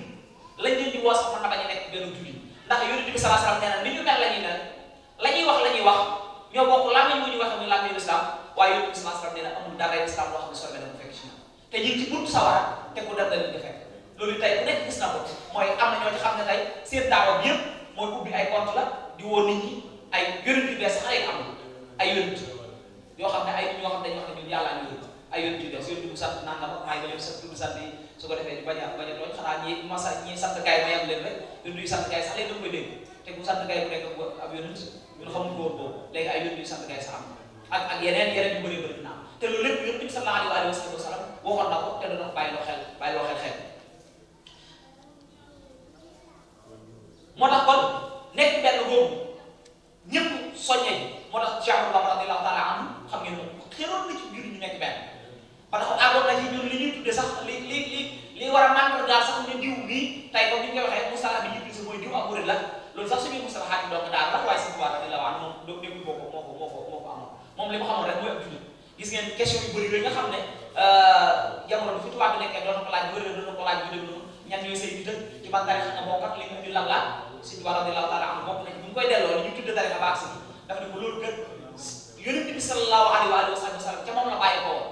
lañ leen di woo sax mën na bañ a nekk benn jullit ndax Yonent bi sallallahu alayhi wasallam nee na ni ñu mel la ñuy mel la ñuy wax ñoo bokk làmmiñ mu ñu wax muy làmmiñu islam waaye Yonent bi sallallahu alayhi wasallam nee na amul dara islam loo xam ne soobee na mu fekk ci ñoom te ñu ngi ci buntu sawara te ku dem da leen di fekk loolu tey ku nekk gis na ko mooy am na ñoo ci xam ne tey seen daawa bi yëpp mooy ubbi ay compte la di woo nit ñi ay yonent yu bees sax ay am ay yonent yoo xam ne ay nit ñoo xam ne dañuy wax ne ñun yàlla ñu yónni ay yonent yu bees yonent bu sant nangam maa ngi leen sant tudd sant yi su ko defee di bañ a tooñ xanaa ñi sant gaay ma yam leen rek yonent yu sant gaay sax léegi da koy dégg te bu sant gaay bu nekk ab yonent ñun xamul ko woon boobu léegi ay yonent yu sant gaay sax am ak yeneen yu bëri dina am te loolu lépp yonent bi sallallahu alayhi wa sallam waxoon na ko te doon bàyyi loo xel moo tax kon nekk benn boobu ñëpp soññee moo tax Cheikh Abdou radiyallahu ta'ala anhu xam ngeen moom xëroon na ci biir ñu nekk benn parce que àggoon na ci ñun li ñuy tuddee sax li war a mandargaal sax ne diw nii tey comme ni ñu koy waxee mustalaha bi ñu tuddee mooy diw ak murid la loolu sax suñuy mustalahaat yi donc daal la waaye Sëñ Tuubaa radiyallahu anhu moom doo nekkul moo ko amoon moom li mu xamoon rek mooy ab jullit gis ngeen question yu bëri yooyu nga xam ne jamono bi fi tubaab bi nekkee doon na ko laaj bëri doon na ko laaj yu dem noonu ñan ñooy say nit ci ban tarixa nga bokk ak li mu indi lan la Sëñ Tuubaa radiyallahu ta'ala anhu bokk na ci bu ñu koy delloo li ñu tuddee tarixa baax si dafa ne ko loolu kat Yonent bi sallallahu alayhi wa sallam ca moom la bàyyi ko woon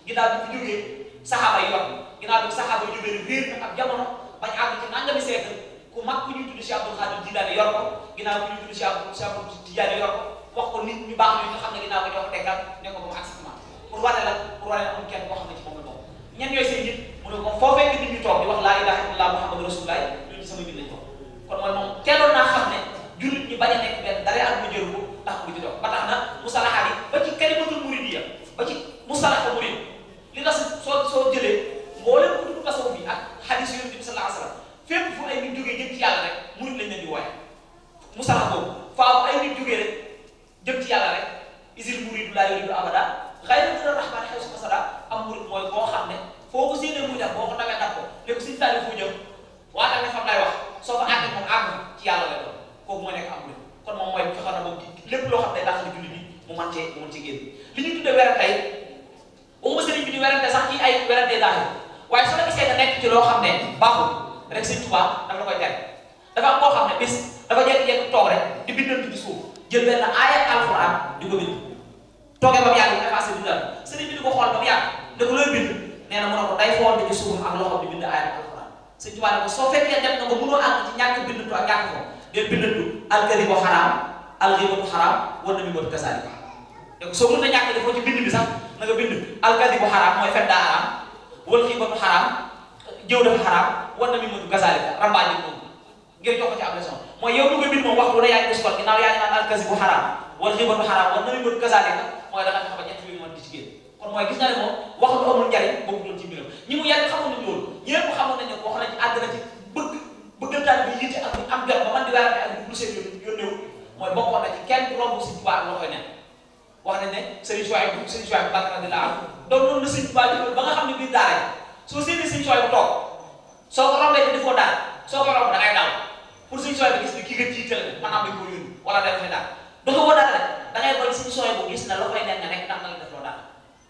ginnaaw bi fi jógee saxaaba yi yor ginnaaw bi saxaaba yi jógee réer na ab jamono bañ àgg ci nangami siècle ku mag ku ñuy tudd Cheikh Abdul Xaadir Jilaani yor ko ginnaaw bi ñuy tudd Cheikh Abdul Tijaani yor ko wax ko nit ñu baax ñu nga xam ne ginnaaw ko ñoo ko tekkal ne ko ba mu acceptement pour wane amul kenn koo xam ne ci moom la bokk ñen ñooy seen nit mu ne ko foo fekk nit ñu toog di wax laa ilaaha illallah muhammadu rasulullah ñooñu ci sama nit lañ toog kon mooy moom teeloon naa xam ne jullit ñi bañ a nekk benn dara at mu jëru ko ndax mu ci toog ba tax na musalahaat yi ba ci kalimatul muridiyya ba ci musalaha murid li tax soo jëlee mboolem ku dugg tasawuf bi ak hadis Yonent bi sallallahu alayhi wasallam fépp fu ay nit jógee jëm ci yàlla rek murid lañ leen di wooye musalaha boobu faaw ay nit jógee rek jëm ci yàlla rek isil muridu laa yuridu abada xayra rahmani haysu qasada am murid mooy boo xam ne foo ko séenee muy def boo ko nawee daf ko ne ko Sëñ Saaliw fu jëm waa tamit xam lay wax soo ko àggee moom àgg ci yàlla lay doon kooku mooy nekk am murid kon moom mooy fexe na moom lépp loo xam ne daa xam ne jullit bi mu mën cee génn li ñu tuddee werante tey uma sëriñ bi di werante sax ci ay werante daal waaye soo la gisee nga nekk ci loo xam ne baaxul rek Sëñ Tuubaa dafa la koy tere dafa am koo xam ne bis dafa jékki-jékki toog rek di bindantu ci suuf jël benn aaya alxuraan di ko bind toogee ba mu yàgg effacé bindal sëriñ bi di ko xool ba mu yàgg ne ko looy bind nee na mu ne ko day foon ci suuf ak loxo di bind aaya alxuraan Sëñ Tuubaa ne ko soo fekkee dem nga ba mënoo àgg ci ñàkk bindantu ak ñàkk ko del bindantu alkadibu xaraam alxibatu xaraam war na mi matu kasaalika donc soo mën na ñàkk defoo ci bind bi sax na nga bind alkadibu xaraam mooy fen daa xaraam wal xibatu xaraam jëw dafa xaraam war na mi matu kasaalika rambaaj moom ngir jox ko ci ab leçon mooy yow lu koy bind moom waxtu ne yaa ngi gis kon ginnaaw yaa ngi naan alkadibu xaraam wal xibatu xaraam war na mi matu kasaalika mooy da nga fexe ba ñett bi mën di ci génn kon mooy gis na ne moom wax lu amul njariñ boobu doon ci mbiram ñi mu yàgg xamoon nañ loolu ñëpp xamoon nañ ne wax nañ ci àgg na ci bëggantaan bi yitte ak am jot ba man di werante ak lu seen yónneewu mooy bokkoon na ci kenn romb Sëñ Tuubaa ak loxoy nen wax nañ ne Sëriñ Suwaybu Mbàkke radiyallaahu anhu doon noonu na Sëñ Tuubaa ba nga xam ne biir daara soo séenee suñu sooy bu toog soo ko rombee te defoo daal soo ko romb da ngay daw pour suñu sooy bu gis ni kii nga jiital maanaam dañ ko yónni wala day defee daal doxoo daal rek da ngay bañ suñu sooy bu gis na la koy nekk nga nekk ndax na la def loo daal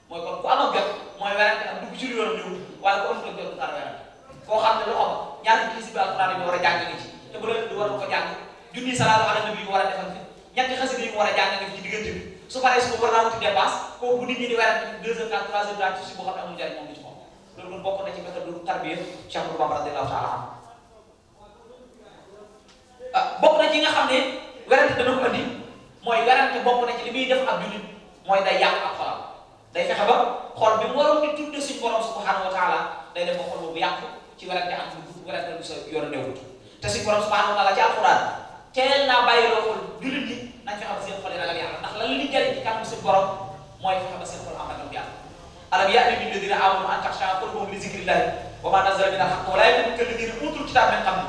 mooy kon ku am ak jot mooy werante ak dugg ci lu yoonam ñëw waaye ku am ko jot du tar werante koo xam ne loxo ba ñaari kilisi bi alxuraan yi war a jàng ngi ci te bu leen di war ko jàng junni salaatu ala nabi yi war a defal fi ñetti xasida yi mu war a jàng nga fi ci diggante bi su paree su ko war naa wuti dépense kooku bu nit ñi di werante 2 heures 4 3 heures daal ci boo xam ne amul njariñ moom du ci moom loolu kon bokk na ci méthode du tarbiya Cheikh Ahmadou Bamba radiyallahu taala anhu bokk na ci nga xam ne werante dana ko andi mooy werante bokk na ci li muy def ab jullit mooy day yàq ak xolam day fexe ba xol bi mu waroon di tudde suñu borom subhanahu wa taala day dem ba xol boobu yàq ci werante am lu werante lu sa yoon newut te suñu borom subhanahu wa taala ci alquran teel naa bàyyi loo xol jullit ñi nañ fexe ba seen xol yi ragal yàlla ndax lan li jëriñ ci kanamu suñu borom mooy fexe ba seen xol am ragal yàlla alam ya'ni lilladhina amanu an takhsha qulubuhum li dhikrillahi wa ma nazala min al-haqq wa la yakunu kalladhina utul kitaba min qabli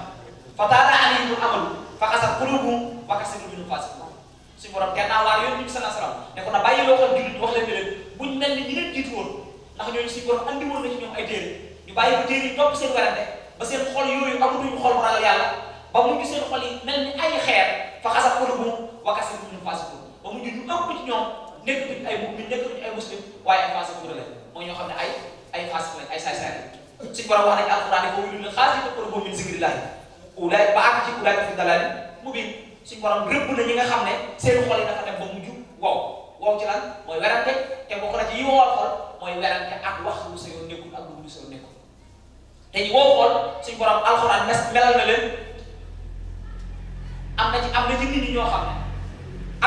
fatala alayhim al-amalu faqasat qulubuhum wa kasirun minhum fasiqun suñu borom kenn naa waar yoon bi sallallahu alayhi wasallam ne ko na bàyyi loo xol jullit wax leen ne leen buñ mel ni ñi leen jiitu woon ndax ñooñu suñu borom andi woon na ci ñoom ay téere ñu bàyyi ko téere yi topp seen werante ba seen xol yooyu amatuñu xol bu ragal yàlla ba mujj seen xol yi mel ni ay xeer fa xasat qulubuhum wa kasirun minhum fasiqun ba mujj ñu ëpp ci ñoom nekkatuñ ay mu'min nekkatuñ ay muslim waaye ay fasiqun lañ mooy ñoo xam ne ay fasiq lañ ay saay-saay lañ suñu borom wax na ci alquran ne ko waylun lil qaasiyati qulubuhum min zikrillahi ulaa'ika ba àgg ci ulaa'ika fi dalaalin mubiin suñu borom rëbb na ñi nga xam ne seen xol yi dafa dem ba mujj wow ci lan mooy werante te bokk na ci yi wowal xol mooy werante ak wax lu sa yoon nekkul ak lu sa yoon nekkul te ñu wow xol suñu borom alxuraan melal na leen am na ci nit ñi ñoo xam ne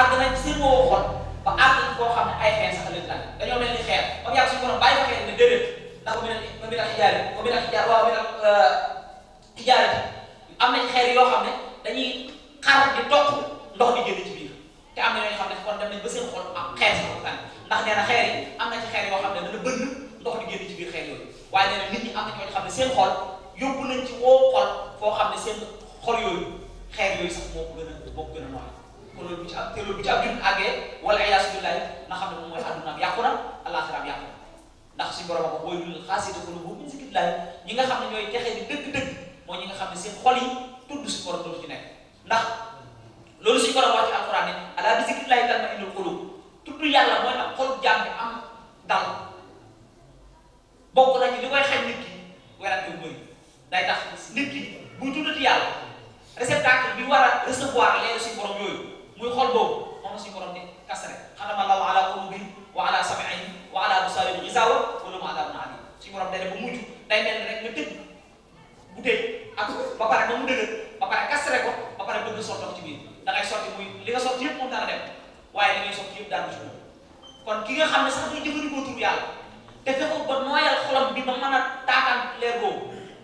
àgg nañ ci seen wow xol ba àgg nañ koo xam ne ay xeer sax leen lan dañoo mel ni xeer ba mu yàgg suñu borom bàyyi fa xeer ne déedéet ndax ko minal xijaarati am na ci xeer yoo xam ne dañuy xar di toq ndox di génn ci biir te am na ñoo xam ne kon dem nañ ba seen xol am xeer si xol ndax nee na xeer yi am na ci xeer yoo xam ne dana bënn ndox di génn ci biir xeer yooyu waaye nee na nit ñi am na ñoo xam ne seen xol yóbbu nañ ci woo xol foo xam ne seen xol yooyu xeer yooyu sax moo ko gën a nooy kon loolu bu ci am te loolu bu ci am jur àggee wala iyaasu billahi na xam ne moom mooy àdduna am yàqu na àllaaxiraam yàqu na ndax suñu borom ko booy lul xaasiyati quluubuhum min zikrillahi ñi nga xam ne ñooy texee di dëgg-dëgg mooy ñi nga xam ne seen xol yi tudd suñu borom dootu ci nekk ndax loolu suñu borom wax ci alquran ne ala bi zikrillahi tatma'innul qulub tudd yàlla mooy nag xol jaam bi am dal bokk na ci li koy xañ nit ki werante bu bëri day tax nit ki buy tuddati yàlla réceptacle bi war a recevoir leer suñu borom yooyu muy xol boobu moom la suñu borom di kasare xatama allahu ala qulubihim wa ala sam'ihim wa ala absarihim ghisaawa wa lahum adhabun alim suñu borom day ne ba mujj day mel ni rek nga tëj bu tëj ak ba pare ba mu dëgër ba pare kasare ko ba pare bëgg sotti ci biir da ngay sotti muy li nga sotti yëpp moom dana dem waaye li ngay sotti yëpp daan ci moom kon ki nga xam ne sax day jëfandikoo tur yàlla te fexe ba nooyal xolam bi ba mën a taataan leer boobu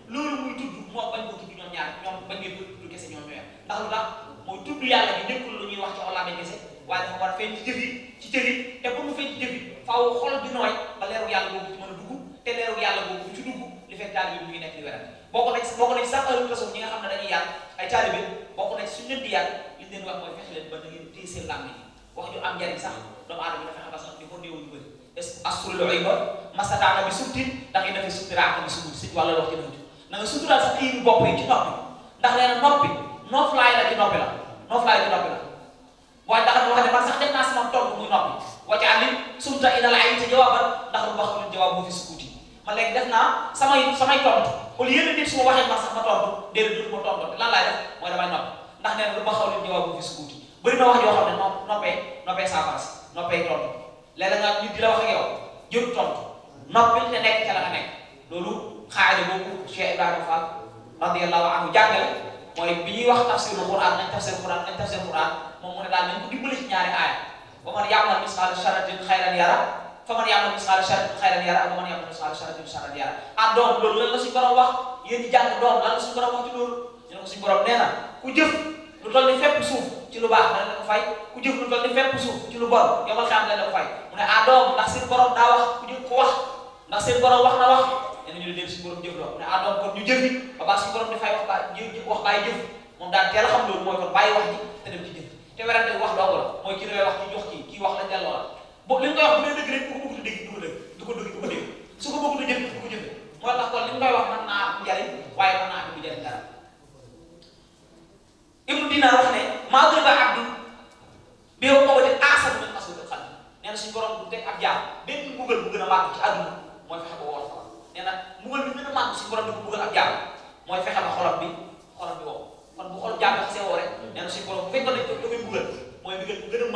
loolu muy tudd moo bañ ko tudd ñoom ñaar ñoom bañ ngeen ko tudd kese ñoom ñooy ndax lu tax mooy tudd yàlla bi nekkul lu ñuy wax ci olaame kese waaye dafa war a feeñ ci jëf yi ci cër yi te pour mu feeñ ci jëf yi faaw xol bi nooy ba leeru yàlla boobu ci mën a dugg te leeru yàlla boobu ci dugg li fekk daal bi mu ngi nekk li weral bokk na ci sax ahlu tasawuf ñi nga xam ne dañuy yar ay taalibe bokk na ci suñu leen di yar li leen wax mooy fexe leen ba da ngeen téye seen làmmiñ wax ju am njariñ sax doomu aadama dafa fexe ba sax di ko néew ñu bëri asturul uyuba masataana bi subtin ndax yi dafay suturaaka bi subut si wàlla wax ci nañ na nga suturaal sax ayib bopp yi ci noppi ndax nee na noppi nooflaay la ci noppi la nooflaay ci noppi la waaye ndax wax ne man sax def naa si moom tontu muy noppi wacc àlli sumta idal ayita jawaaban ndax lu baxul jawaab moo fi sukuti man léegi def naa samay tontu au lieu de nit su ma waxee man sax ma tontu déedéet du ma tontu lan laay def mooy damay noppi ndax nee na lu baxul jawaab moo fi sukuti bëri na wax yoo xam ne noppee saafara si noppee tontu léeg-léeg nga nit di la wax ak yow jëru tontu noppil te nekk ca la nga nekk loolu xaayda boobu Cheikh Ibrahima Fall radiyallahu anhu jàngale mooy bi ñuy wax tafsirul Quran nañ tafsir Quran moom mu ne daal nañ ko dimbali ci ñaari aaya wa man ya'mal misqaala sharratin xayran yara fa man ya'mal misqaala sharratin xayran yara ak wa man ya'mal misqaala sharratin sharran yara ah doom loolu lan la suñu borom wax yéen di jàng doom lan la suñu borom wax ci loolu ñu ne ko suñu borom nee na ku jëf lu toll ni fépp suuf ci lu baax dana la ko fay ku jëf lu toll ni fépp suuf ci lu bon yomal xam dana la ko fay mu ne ah doom ndax seen borom daa wax ku jëf ku wax ndax seen borom wax na wax nee na ñu dem suñu borom jëf loo mu ne ah doom kon ñu jëfi ba baax suñu borom di fay wax bàyyi jëf moom daal teel a xam loolu mooy kon bàyyi wax ji te dem ci jëf te werante wax dong la mooy ki lay wax ci jox kii wax la delloo la bo li nga koy wax bu dee dëgg rek bu ko bëgg a dégg du ko dégg su ko bëgg a jëf du ko jëfe moo tax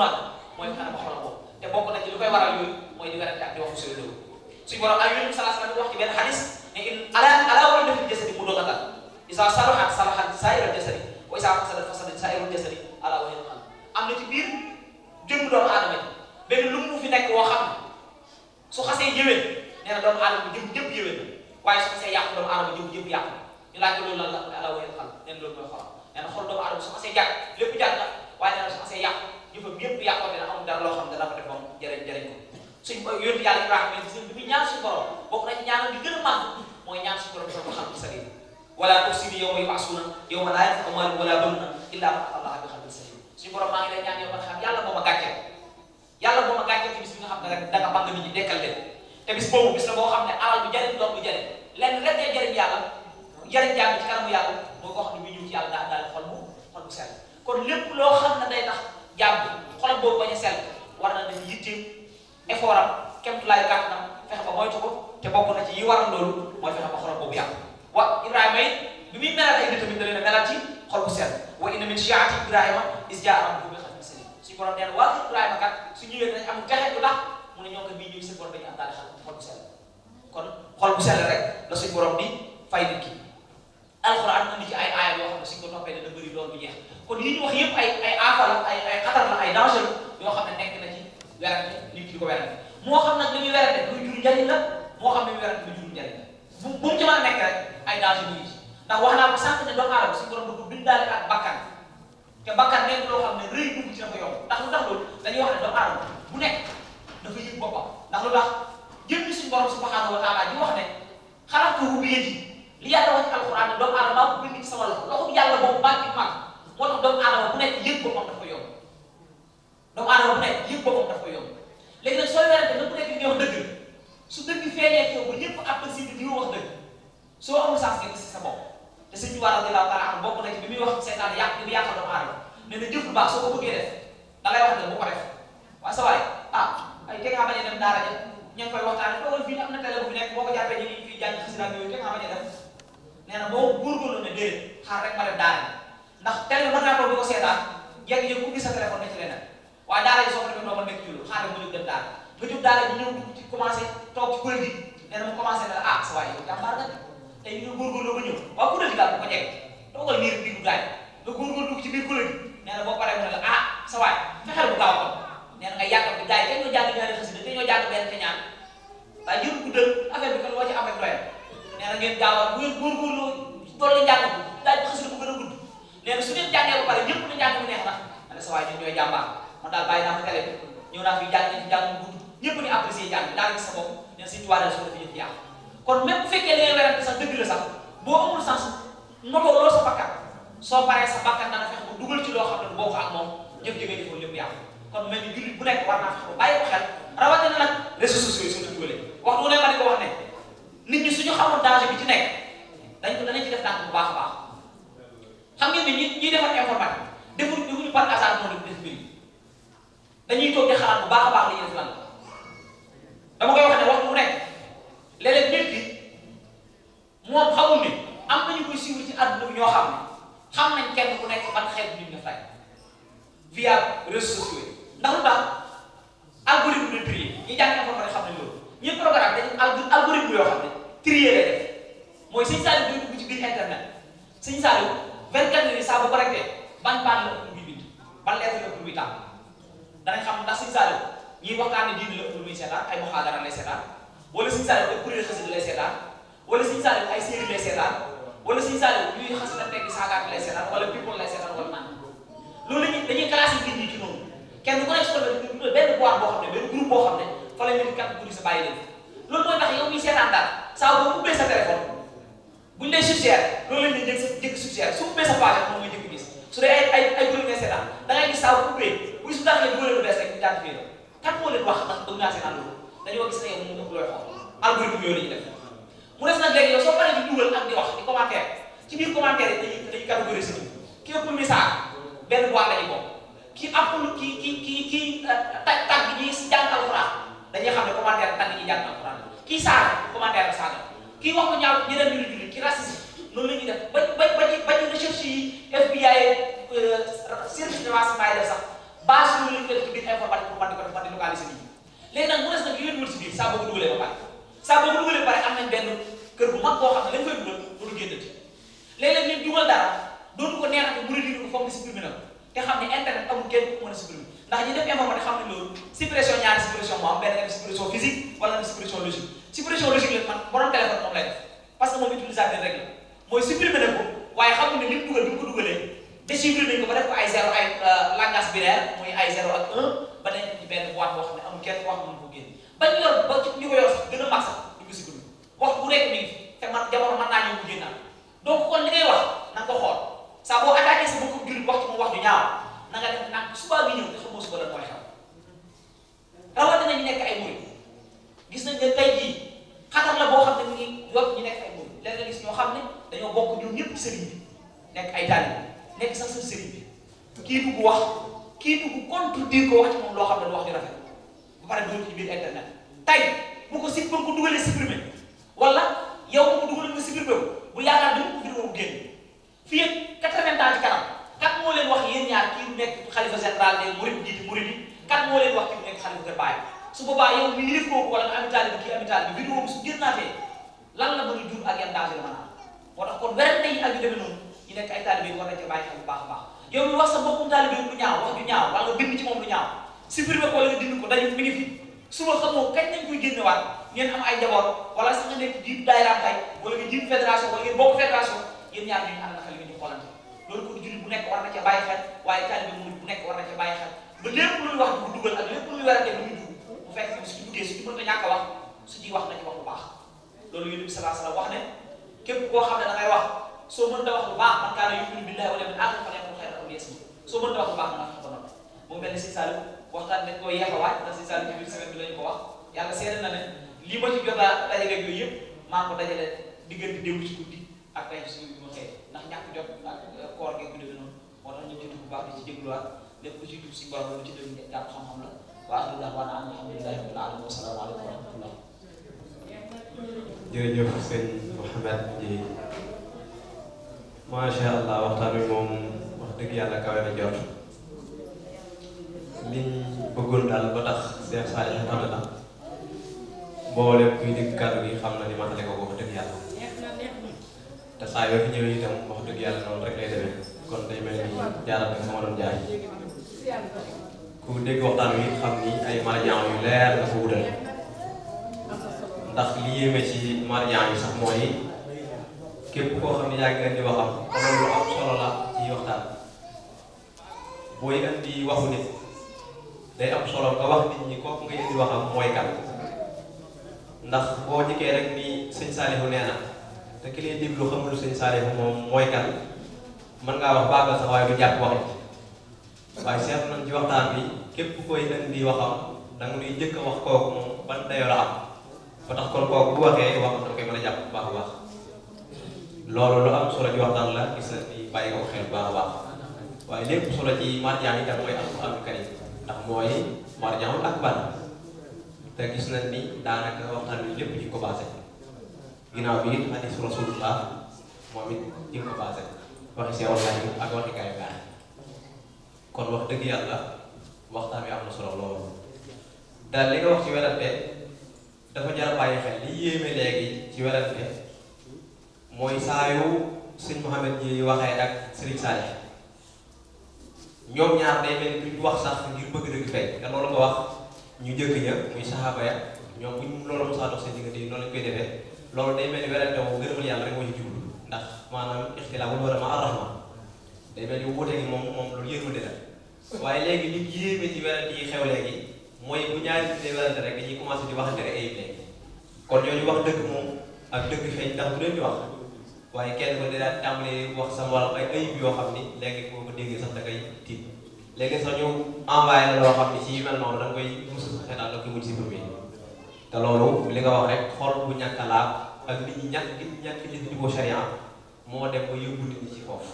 màgg mooy xanaa ba xolam boobu te bokk na ci lu koy waral yooyu mooy di werante ak di wax monsieur Lo suñu borom ay yonent sallallahu alayhi wasallam wax ci benn xadis ne in ala wala def jasadi mu dogatal isa salahat salahat sairul jasadi wa isa fasadat fasadat sairul jasadi ala wala xam am na ci biir jëmm doomu aadama ji benn lu mu fi nekk woo xam ne su xasee yëwén nee na doomu aadama jëm jëpp yëwén na waaye su xasee yàqu doomu aadama jëm jëpp yàqu ñu laaj ko loolu lan la ala wala xam nee na loolu mooy xolam nee na xol doomu aadama su xasee jàkk lépp jàkk la waaye nee na su xasee yàqu jëfam yëpp yàqoo dina amul dara loo xam ne dana ko def moom jëriñ ko suñ yónni yàlla Ibrahima gis bi muy ñaan suñu borom bokk na ci ñaanam bi gën a màgg mooy ñaan suñu borom dafa ko xam salim wala tuxsini yawma yub'asuna yawma la yanfa'u maalun wala banuuna illa man ata Allaha bi qalbin salim suñu borom maa ngi lay ñaan yow man xam yàlla moo ma gàcceel ci bis bi nga xam ne rek da nga bëgg nit ñi dekkal leen te bis boobu bis la boo xam ne alal bu jëriñ doom bu jëriñ lenn rek ngay jëriñ yàlla jëriñ jàng ci kanamu yàlla mooy koo xam ne muy ñëw ci yàlla daal xol bu sell kon lépp loo xam ne day tax jàmm xolam boobu bañ a sell war na dañu yitte effort am kémtu laay kàttanam fexe ba moytu ko te bokk na ci yi waral loolu mooy fexe ba xolam boobu yàqu wa Ibrahima it bi muy melal ay nit tamit da leen a melal ci xol bu sell wa inna min shi'ati Ibrahima is jaa rabbuhu bi qalbin salim suñu borom nee na waa Ibrahima kat su ñëwee dinañ am texe du tax mu ne ñoo ko bii ñëw seen borom dañuy am daal xol bu sell kon xol bu sell rek la suñu borom di fay nit ki alxuraan indi ci ay aaya yoo xam ne suñ ko toppee dana bëri loolu bu jeex kon yi ñu wax yëpp ay aafa la ay xatar la ay danger yoo xam ne nekk na ci werante nit ki di ko werante moo xam nag li muy werante luy jur njariñ la moo xam ne muy werante lu jur njariñ la bu mu ci mën a nekk rek ay danger ñu ngi ci ndax wax naa ko sànq ne doomu aadama suñu borom bëgg bindaale ak bakkan te bakkan nekk loo xam ne rëy dugg ci dafa yomb ndax lu tax loolu dañuy wax ne doomu aadama bu nekk dafa yëg boppam ndax lu tax jëm ni suñu borom subhanahu wa taala di wax ne xalaqtuhu bi yadi li yàlla wax ci alxuraan ne doomu aadama maa ko bind ci sama loxo yàlla boobu bànki mag moo tax doomu aadama bu nekk yëg boppam dafa yomb doomu aadama bu nekk yëg boppam dafa yomb léegi nag sooy werante na ku nekk li nga wax dëgg su dëgg feeñee ci yow ba ñëpp apprécié di nga wax dëgg soo amul sens nga gis sa bopp te sëñ Tuubaa radiyallaahu taala anhu bokk na ci bi muy wax seetaan yàq bi mu yàqal doomu aadama nee na jëf lu baax soo ko bëggee def da ngay wax dëgg bu ko def waaye sa waay ay te nga bañ a dem daara ja ña ngi koy waxtaane toogal fii am na télé bu fi nekk boo ko jàppee ñu ngi fii jàng xasida ak yooyu te nga bañ a dem nee na boo góorgóorlu ne déedéet xaar rek ma dem daara ndax télé mën naa toog di ko seetaan jékki-jékki ubbi sa téléphone ne ci leneen waaye daara yi soo ko defee doo ko nekk ci loolu xaar rek ma jóg dem daara nga jóg daara ji ñëw dugg ci commencé toog ci kuréel gi nee na mu commencé ne la sa waay yow jàmbaar nga tey nga góorgóorlu ba ñëw waaw kuréel gi daal bu ko jege toogal nii rek diggu gaay nga góorgóorlu dugg ci biir kuréel gi nee na boo paree mu ne la sa waay fexeel bu gaaw kon nee na nga yàggal bi gaay yi te ñoo jàng ñaari xasida te ñoo jàng benn te ñaan waaye jël guddal affaire bi kan loo ci am rek doyal nee na ngeen gaawal bu ngeen góorgóorlu dool la njàng daaj xasida bu gën a gudd nee na su ngeen jàngee ba pare ñëpp na njàng mu neex na ma ne sa waay ñun ñooy jàmbaar man daal bàyyi naa ko télé bi ñëw naa fi jàng nañ fi jàng mu gudd ñëpp ni apprécier jàng bi daal gis sa bopp nee na suñu tuwaareel soo defee yëf yàqu kon même bu fekkee li ngay werante sax dëgg la sax boo amul sens notoo loolu sa bakkan soo paree sa bakkan dana fexe ba dugal ci loo xam ne boo ko ak moom jëf jëgee defoon lépp yàqu kon mel ni jullit bu nekk war naa fexe ba bàyyi ko xel rawatina nag réseaux sociaux yi suñu dugalee waxtu ne ma di ko wax ne nit ñi suñu xamoon danger bi ci nekk danañ ci def tànk bu baax a baax xam ngeen ni ñiy defar informatique defuñu par hasard moo def mbir dañuy toog di xalaat bu baax a baax li ñuy def lan dama koy wax ne waxtu bu nekk léeg-léeg nit ki moom xamul ne am nañu koy suivre ci àdduna bi ñoo xam nañ kenn ku nekk ban xeetu nit nga fay via réseaux sociaux yi ndax lu tax algorithme de trier ñi jàng informatique xam nañ loolu ñi programme dañu algorithme yoo xam ne trier lay def mooy sëñ Saliou doy dugg ci biir internet sëñ Saliou 24 heures saa bu connecté ban baan la ëpp muy bind ban lettre la ëpp muy tàmm danañ xam ndax sëñ Saliou ñiy waxtaane diine la ëpp lu muy seetaan ay muhaadara lay seetaan wala sëñ Saliou ay kuréel xasida lay seetaan wala sëñ Saliou ay série lay seetaan wala sëñ Saliou ñuy xasida teg di saagaat lay seetaan wala people lay seetaan wala naan loolu lañuy dañuy classé nit ñi ci noonu kenn ku nekk su ko defee benn boîte boo xam ne benn groupe boo xam ne fa la ñu kat guddi sa bàyyi leen loolu mooy tax yow miy seetaan daal saa boo ubbee sa téléphone buñ lay suggéré loolu lañ lay jëkk suggéré su ubbee sa page moom mooy jëkk gis su dee ay groupe ngay seetaan da ngay gis saa bu ubbee buy su taxee dugalee lu bees rek ñu identifié la kan moo leen wax ndax bëgg naa seetaan loolu dañoo gis ne yow mu ëpp looy xool algorithme yooyu la ñuy def mu des nag léegi yow soo paree di dugal ak di wax di commentaire ci biir commentaire yi dañuy catégoriser ki ëpp message benn boîte la ñu bokk ki appul ki tag bi ñuy jàng alxuraan dañuy xam ne commentaire tag ñuy jàng alxuraan kii saaga commentaire ak saaga kii wax ko ñaaw ñeneen ñu julli ki racisme noonu la ñuy def ba ci recherche yi FBI service de renseignement yi def sax base yooyu lañ ko def ci biir informatique pour man di ko def man di localiser nit ñi léegi nag mu des nag yooyu dugal si biir saa boo ko dugalee ba pare saa boo ko dugalee ba pare am nañ benn kër bu mag boo xam ne lañ fay dugal loolu génnati léeg-léeg nit dugal dara dootu ko neexate mu réduire ko foog ni supprimer na te xam ne internet amul kenn ku mën a supprimer ndax ñi def informatique xam ne loolu suppression ñaari suppression moo am benn nga def suppression physique wala nga def suppression logique suppression logique la man borom téléphone moom lay def parce que moom utilisateur rek la mooy supprimer na ko waaye xamul ne li mu dugal bi mu ko dugalee déchiffrer nañ ko ba def ko ay zéro ay langage binaire muy ay 0 ak 1 ba nekk ci benn boîte boo xam ne amul kenn wax mën ko génn ba ñu yor ba ñu ko yor sax gën a mag sax ñu ko supprimer wax bu nekk mi ngi fi te man jamono mën naa ñëw mu génnaat donc kon li ngay wax na nga ko xool saa boo attaqué sa mbokku jullit wax ci moom wax ju ñaaw na nga def nag subaa gi ñëw te xamoo suba lan mooy xew rawatina ñu nekk ay murid gis nañ ne tey jii xatar la boo xam ne mi ngi yot ñu nekk ay murid léeg nga gis ñoo xam ne dañoo bokk ñoom ñëpp ci sëriñ bi nekk ay taalibe nekk sax sa sëriñ bi kii dugg wax kii dugg contredire ko wax ci moom loo xam ne du wax ju rafet ba pare dugal ci biir internet tey bu ko si ba ko dugalee supprimer wala yow bu ko dugalee nga supprimer ko bu yaakaar dama ko vidéo bu génn fii ak 80 ans ci kanam kat moo leen wax yéen ñaar kii nekk xalifa général des mourides jiiti murid yi kat moo leen wax kii nekk xalifa kër Baay su boobaa yow mi def kooku wala nga amital bi kii amital bi vidéo bi su génnaatee lan la mën a jur ak yan danger la mën a am moo tax kon werante yi ak yu demee noonu ñu nekk ay taalibe yi war nañ ci bàyyi xel bu baax a baax yow mi wax sa mbokkum taalibe lu ñaaw wax ju ñaaw wala nga bind ci moom lu ñaaw supprimer ko wala nga dindi ko dañu mi ngi fi suba xamoo kañ nañ koy génnewaat ngeen am ay njaboot wala sax nga nekk jiit daayiraam tay wala nga jiit fédération wala ngeen bokk fédération yéen ñaar ñu ànd na xel ñu xoolante loolu ko jullit bu nekk war na ca bàyyi xel waaye taalibe murid bu nekk war na ca bàyyi xel ba lépp luy wax bu dugal ak lépp luy werante lu ñu dugg bu fekk su ci duggee su ci mënta ñàkk a wax su ciy wax na ci wax bu baax loolu yonent bi sallallahu alayhi wasallam wax ne képp koo xam ne da ngay wax soo mënta wax lu baax man kaana yu'minu billahi wal yawmil aaxir falyaqul xayran aw liyasmut soo mënta wax lu baax na wax ba noppi mu mel ne Sëñ Saliou waxtaan dañ koy yeex a waaj ndax Sëñ Saliou ci biir semaine bi lañu ko wax yàlla seede na ne lii ma ci jot a dajale yooyu yëpp maa ngi ko dajale diggante démb ci guddi ak tey ci suñu bi ma xëy ndax ñàkk jot ak koor gi bu demee noonu moo tax ñu jiitu bu baax di ci dégluwaat lépp lu ci dugg si borom lu ci déglu jàpp xam-xam la wa axiru da'waana an alhamdulillahi rabbil alamin wa salaamu aleykum wa rahmatullah. jërëjëf sëñ Mouhamed ji macha allah waxtaan wi moom wax dëgg yàlla kawe na jot liñ bëggoon daal ba tax Cheikh Saliou xam na mboolem kuy dégg kàddu gi xam na ni matale ko wax dëgg yàlla te saa yoo fi ñëwee itam wax dëgg yàlla noonu rek lay demee kon day mel ni jaaral nga sama doon jaay ku dégg waxtaan wi xam ni ay marjaan yu leer nga ko wutal ndax li yéeme ci marjaan yi sax mooy képp koo xam ne yaa ngi leen di waxam xamal lu am solo la ci waxtaan booy indi waxu nit day am solo nga wax nit ñi kooku nga indi waxam mooy kan ndax boo jëkkee rek ni sëñ Saliou nee na te ki lay déglu xamul sëñ Saliou moom mooy kan mën ngaa wax baagal sax waaye du jàpp waxi waaye seet nañ ci waxtaan bi képp koy indi waxam da nga nuy njëkk a wax kooku moom ban dayoo la am ba tax kon kooku bu waxee waxam da koy mën a jàpp bu baax a baax loolu lu am solo ci waxtaan la gis na ni bàyyi ko xel bu baax a baax waaye lépp solo ci marjaan yi tam mooy alxuraanul karim ndax mooy marjaanul akbar te gis nañ ni daanaka waxtaan bi lépp ñu ko basé ginnaaw bi it hadiis rasulullah moom it ñu ko basé waxi Seexul Xadiim ak waxi gaay gaay kon wax dëgg yàlla waxtaan bi am na solo loolu daal li nga wax ci werante dafa jar a bàyyi xel li yéeme léegi ci werante mooy saa yu sëñ Mouhamed ji waxee ak Serigne Saliou ñoom ñaar day mel ni duñ wax sax ngir bëgg dëgg feeñ te loolu nga wax ñu jëkk ña muy saxaaba ya ñoom buñ loolu mosaa dox seen diggante yi noonu lañ koy defee loolu day mel ni werante moom ngërëmal yàlla rek moo ci jublu ndax maanaam ixtilaaful wala ma arrahma day mel ni wuute gi moom loolu yërmande la waaye léegi li yéeme ci werante yi xew léegi mooy bu ñaari nit di werante rek dañuy commencé di waxante rek ayib léegi kon ñooñu wax dëgg moom ak dëgg feeñ ndax du leen di wax waaye kenn ko daal tàmbalee wax sama wàllu ay ayib yoo xam ni léegi boo ko déggee sax da ngay tiit léegi sax ñu envoyé la loo xam ni ci yu mel noonu da nga koy mos a xetal la koy mujj si premier te loolu li nga wax rek xol bu ñàkk a laab ak nit ñi ñàkk jëfandikoo charia moo dem ba yóbbu nit ñi ci foofu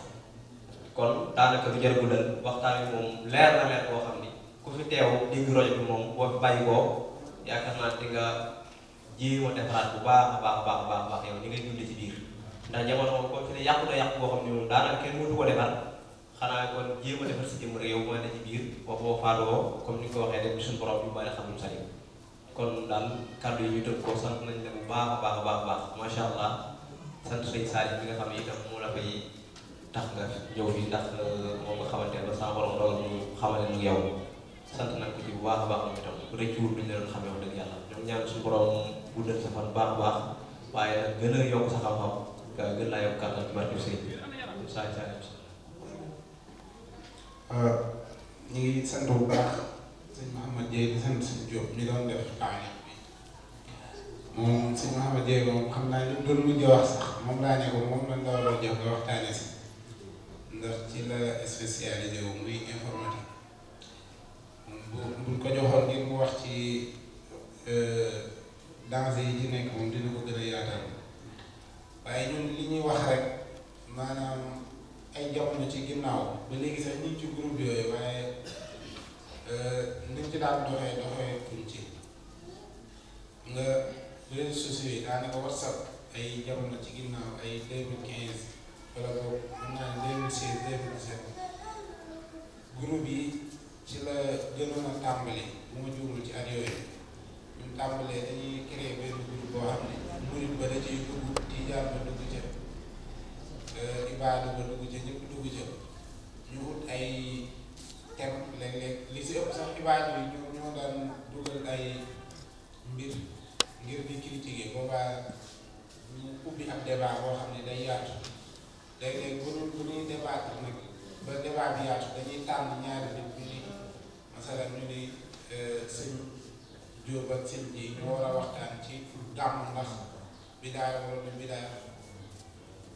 kon daanaka du jar guddal waxtaan wi moom leer na leer boo xam ni ku fi teew dégg rajo bi moom boo fi bàyyi koo yaakaar naa di nga jéem a defaraat bu baax a baax a baax a baax yow ni ngay dundee ci biir ndax jamono moom comme fi ne yàqu na yàqu boo xam ne moom daanaka kenn mënu ko defar xanaa kon jéem a defar si jëmm rek yow moo ne ci biir boo faatoo comme ni nga ko waxee rek suñu borom yu bari xam salim kon daal kàddu yi ñu tënk ko sant nañ la bu baax a baax a baax a baax macha allah sant sëñ Salim bi nga xam ne itam moo la fay tax nga ñëw fii ndax moom nga xamante ne sama borom dogal mu xamale nu yow sant nañ ko ci bu baax a baax moom itam rëccuwul duñ la doon xamee wax dëgg yàlla ñoom ñaan suñu borom guddal sa fan baax a baax waaye nag gën a yokk sa xam-xam gën laa yokk kàttan ci barke sëñ bi Salim ñu ngi sant bu baax sëñ Mouhamed Dieye di sant sëñ Diop mi doon def taaliq bi moom sëñ Mouhamed Dieye moom xam naa li mu doon mujj wax sax moom laa ne ko moom lañ la war a jox nga waxtaane si ndax ci la spécialisé wu muy informatique buñ ko joxoon ngir mu wax ci danger yi ci nekk moom dina ko gën a yaatal waaye ñun li ñuy wax rek maanaam ay jamono ci ginnaaw ba léegi sax ñu ngi ci groupe yooyu waaye niñ ci daan doxee kuñ ci nga réseaux sociaux yi daanaka WhatsApp ay jamono ci ginnaaw ay 2015 wala boog mën naa ne 2016 2017 groupe yi ci la gënoon a tàmbali bu ma juumul ci at yooyu ñu tàmbalee dañuy créer benn groupe boo xam ne murid ba da ciy dugg tijaan ba dugg ca ibaadu ba dugg ca ñëpp dugg ca ñu wut ay thème léeg-léeg li si ëpp sax ibaadu yi ñoo daan dugal ay mbir ngir di critiquer boobaa ñu ubbi ab débat boo xam ne day yaatu léeg-léeg bu ñuy débattre nag ba débat bi yaatu dañuy tànn ñaari nit ñu ni masalan ñu ni sëñ Jóob ak sëñ ji ñoo war a waxtaan ci gàmm ndax bidaaya wala du bidaaya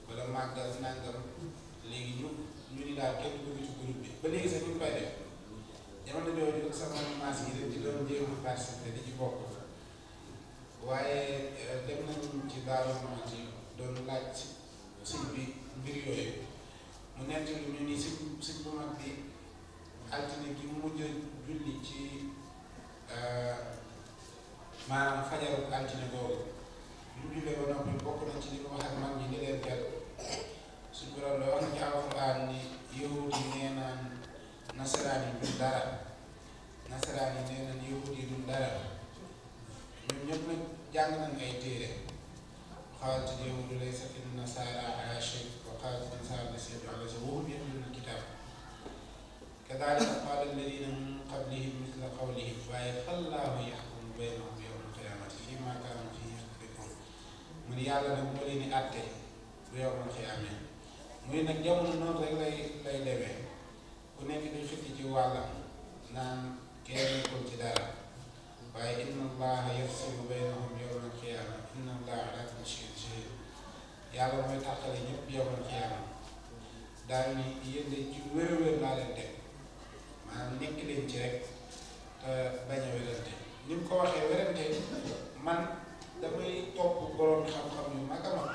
wala màggal nangam léegi ñu ni daal kenn dugg ci groupe bi ba léegi sax ñu koy def jamono jooju ak sama maas yi dañ ci doon jéem a participer di ci bokk waaye dem nañ ci Daaru Muxti doon laaj sëñ bi mbir yooyu mu nekk lu ñu ni sëñ bu mag bi altine gi mu mujj julli ci maanaam fajaru altine boobu mu jullee ba noppi bokk nañ ci li mu wax ak mag ñi ni leen kat suñu borom la wax na ci alxuraan ni yahud yi nee naan nasaraan yi duñ dara nasaraan yi nee naan yahud yi duñ dara ñoom ñëpp nag jàng nañ ay téere xaalat yahudu laysa fi nasara ala shay wa xaalat nasara laysa ala shay wa hum yatluna alkitab kadalika qaala alladina min qablihim misla qawlihim waaye fallaahu yaxkumu baynahum yawma alqiyamati fima kaanu fihi yaxtalifun mu ni yàlla nag moo leen di àtte bu yawmal qiyaama muy nag jamono noonu rek lay demee ku nekk di xitti ci wàllam naan kenn nekkul ci dara waaye inna allaha yafsilu baynahum yawmal qiyaama inna allaha ala kulli shay'in shahid yàlla mooy tàqale ñëpp yawmal qiyaama daal ni yéen de ci wér-wér laa leen teg maanaam nekk leen ci rek te bañ a wérante ni mu ko waxee wérante man damay topp borom xam-xam yu mag a mag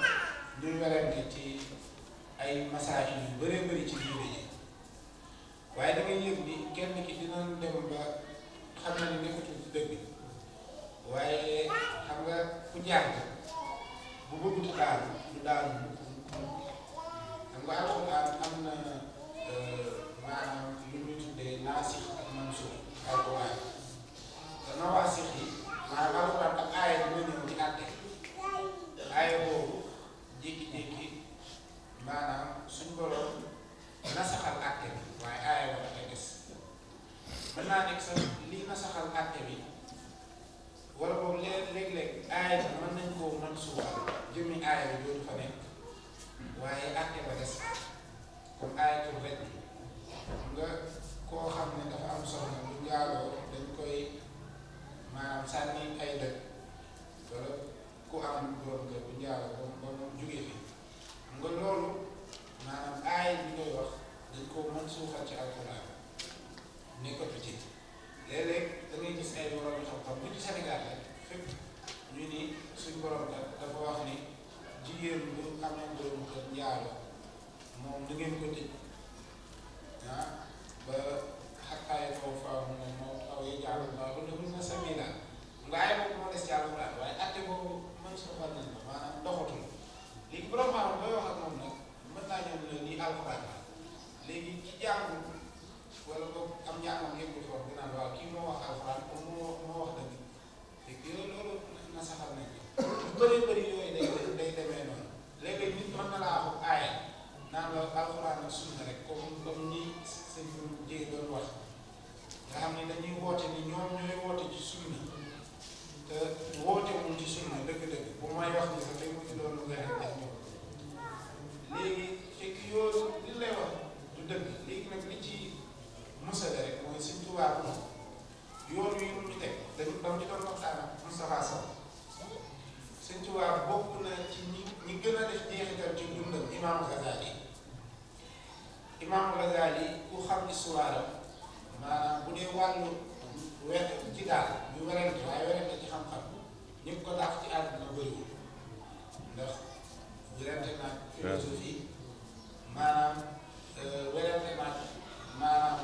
ñuy wérante ci ay masaaj yu bëree bëri ci diine ji waaye da ngay yëg ni kenn ki dina dem ba xam na ni nekkatul ci dëgg waaye xam nga ku jàng bu bëggutu daanu du daanu xam nga alxuraan am na maanaam lu ñuy tuddee naasix ak mansuux alxuraan te nawaasix yi maanaam alxuraan ak aaya dina ñëw di àtte aaya boobu jékki-jékki maanaam suñ borom nasaxal àtte bi waaye aaya ba dafay des mën naa nekk sax lii nasaxal àtte bi wala boobu léeg-léeg aaya bi mën nañ koo mën suuxal jëmmi aaya bi dootu fa nekk waaye àtte ba des comme aayatul rek nga koo xam ne dafa am soxna lu njaaloo dañ koy maanaam sànni ay dëkk wala ku am borom kër bu njaaloo ba mu jugee fi xam nga loolu maanaam aaya bi ngay wax dañ koo mën suuxal ci alxuraan nekkatu ci léeg-léeg da ngay gis ay borom xam-xam bu ci Sénégal rek fépp ñu ni suñ borom kat dafa wax ni jigéen bu amee borom kër njaaloo moom da ngeen ko tëj ba xattaay foofu faaw moom moo aw yi jàll ba dugg na sabila nga ay boobu moo des ci alxuraan waaye atte boobu mën suuxal nañ ko maanaam doxatul léegi borom xam booy wax ak moom nag mën naa ñëw ne lii alxuraan la léegi jàng wala boog am njàngam yëpp foofu dinaan waaw kii moo wax alxuraan ko moo wax dëgg te yooyu loolu na saxal nañ lu bëri yooyu day demee noonu léegi nit mën na laa wax aaya naan la alxuraan ak sunna rek comme ni sëñ Jéy doon wax nga xam ne dañuy woote ni ñoom ñooy woote ci sunna te woote wuñ ci sunna dëgg-dëgg bu may wax ni sax day mujj doon lu gën a def ñoom léegi fekk yooyu li lay wax du dëgg léegi nag li ci musale rek mooy Sëñ Tuubaa moom yoon wi mu ñu teg dama ci doon waxtaan ak Moustapha Sow Sëñ Tuubaa bokk na ci ñi gën a def jeexital ci dundam Imam Ghazali ku xam histoire maanaam bu dee wàllu ci daal ñu werante waaye werante ci xam-xam ñu ko dàq ci àdduna bëriwul ndax werante naag philosophie maanaam werante naag maanaam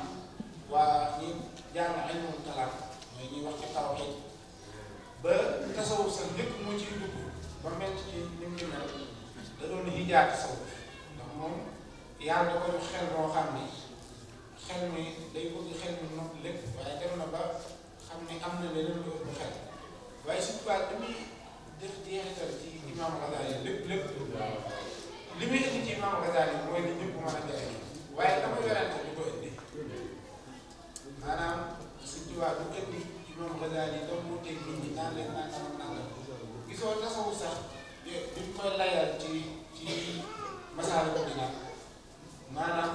waa ñi jàng ilmul kalaam mooy ñuy wax ci tawhiid ba tasawuf sax lépp moo ciy dugg ba mel ci ni mu mel da doon hijaat tasawuf ndax moom yàlla da ko jox xel moo xam ni xel mi day bëgg xel mi nopp lépp waaye dem na ba xam ni am na leneen lu ëpp xel waaye surtout li muy def jeexital ci Imam Ghazali lépp li muy indi ci Imam Ghazali mooy li ñëpp mën a jëriñ waaye dama werante du ko indi maanaam surtout du indi Imam Ghazali da mu teg nit ñi naan leen naan gisoo tasawuf sax duñ koy layal ci Masaalikul Jinaan maanaam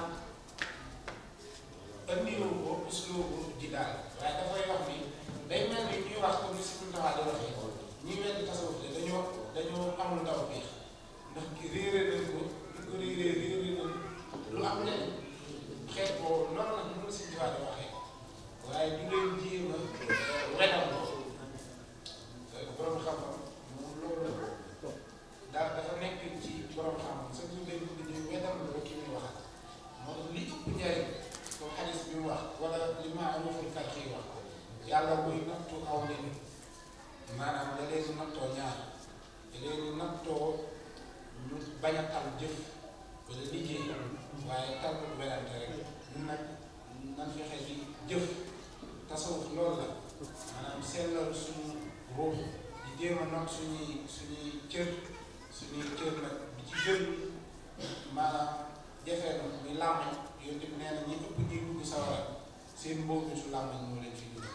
andiwul ko usluubu ji daal waaye dafay wax ni day mel ni ñuy wax comme ni si ñun taxaw di waxee ñi weddi tasawuf de dañoo amul taw bi ndax réeré nañ ko ñu ko réeré nañ lu am njëriñ xeet boobu noonu nag mënu si taxaw di waxee waaye du leen jéem a wedam borom xam-xam moom loolu daal dafa nekk ci borom xam-xam sa jour day bëgg ñu wedam la ki muy waxat moo tax li ëpp njëriñ comme xadis bi mu wax wala li ma amul kàddu yi wax yàlla buy nattu aw nit maanaam da leen di nattoo ñaar da leen di nattoo ñu bañ a tal jëf wala liggéey waaye tal ko werante rek ñun nag nan fexe di jëf tasawuf loolu la maanaam sellal suñu ruux di jéem a not suñuy cër nag di ci jël maanaam jafe na muy làmb yow tamit nee na ñi ëpp ñuy dugg sawara seen mboobu su làmb moo leen fi dugg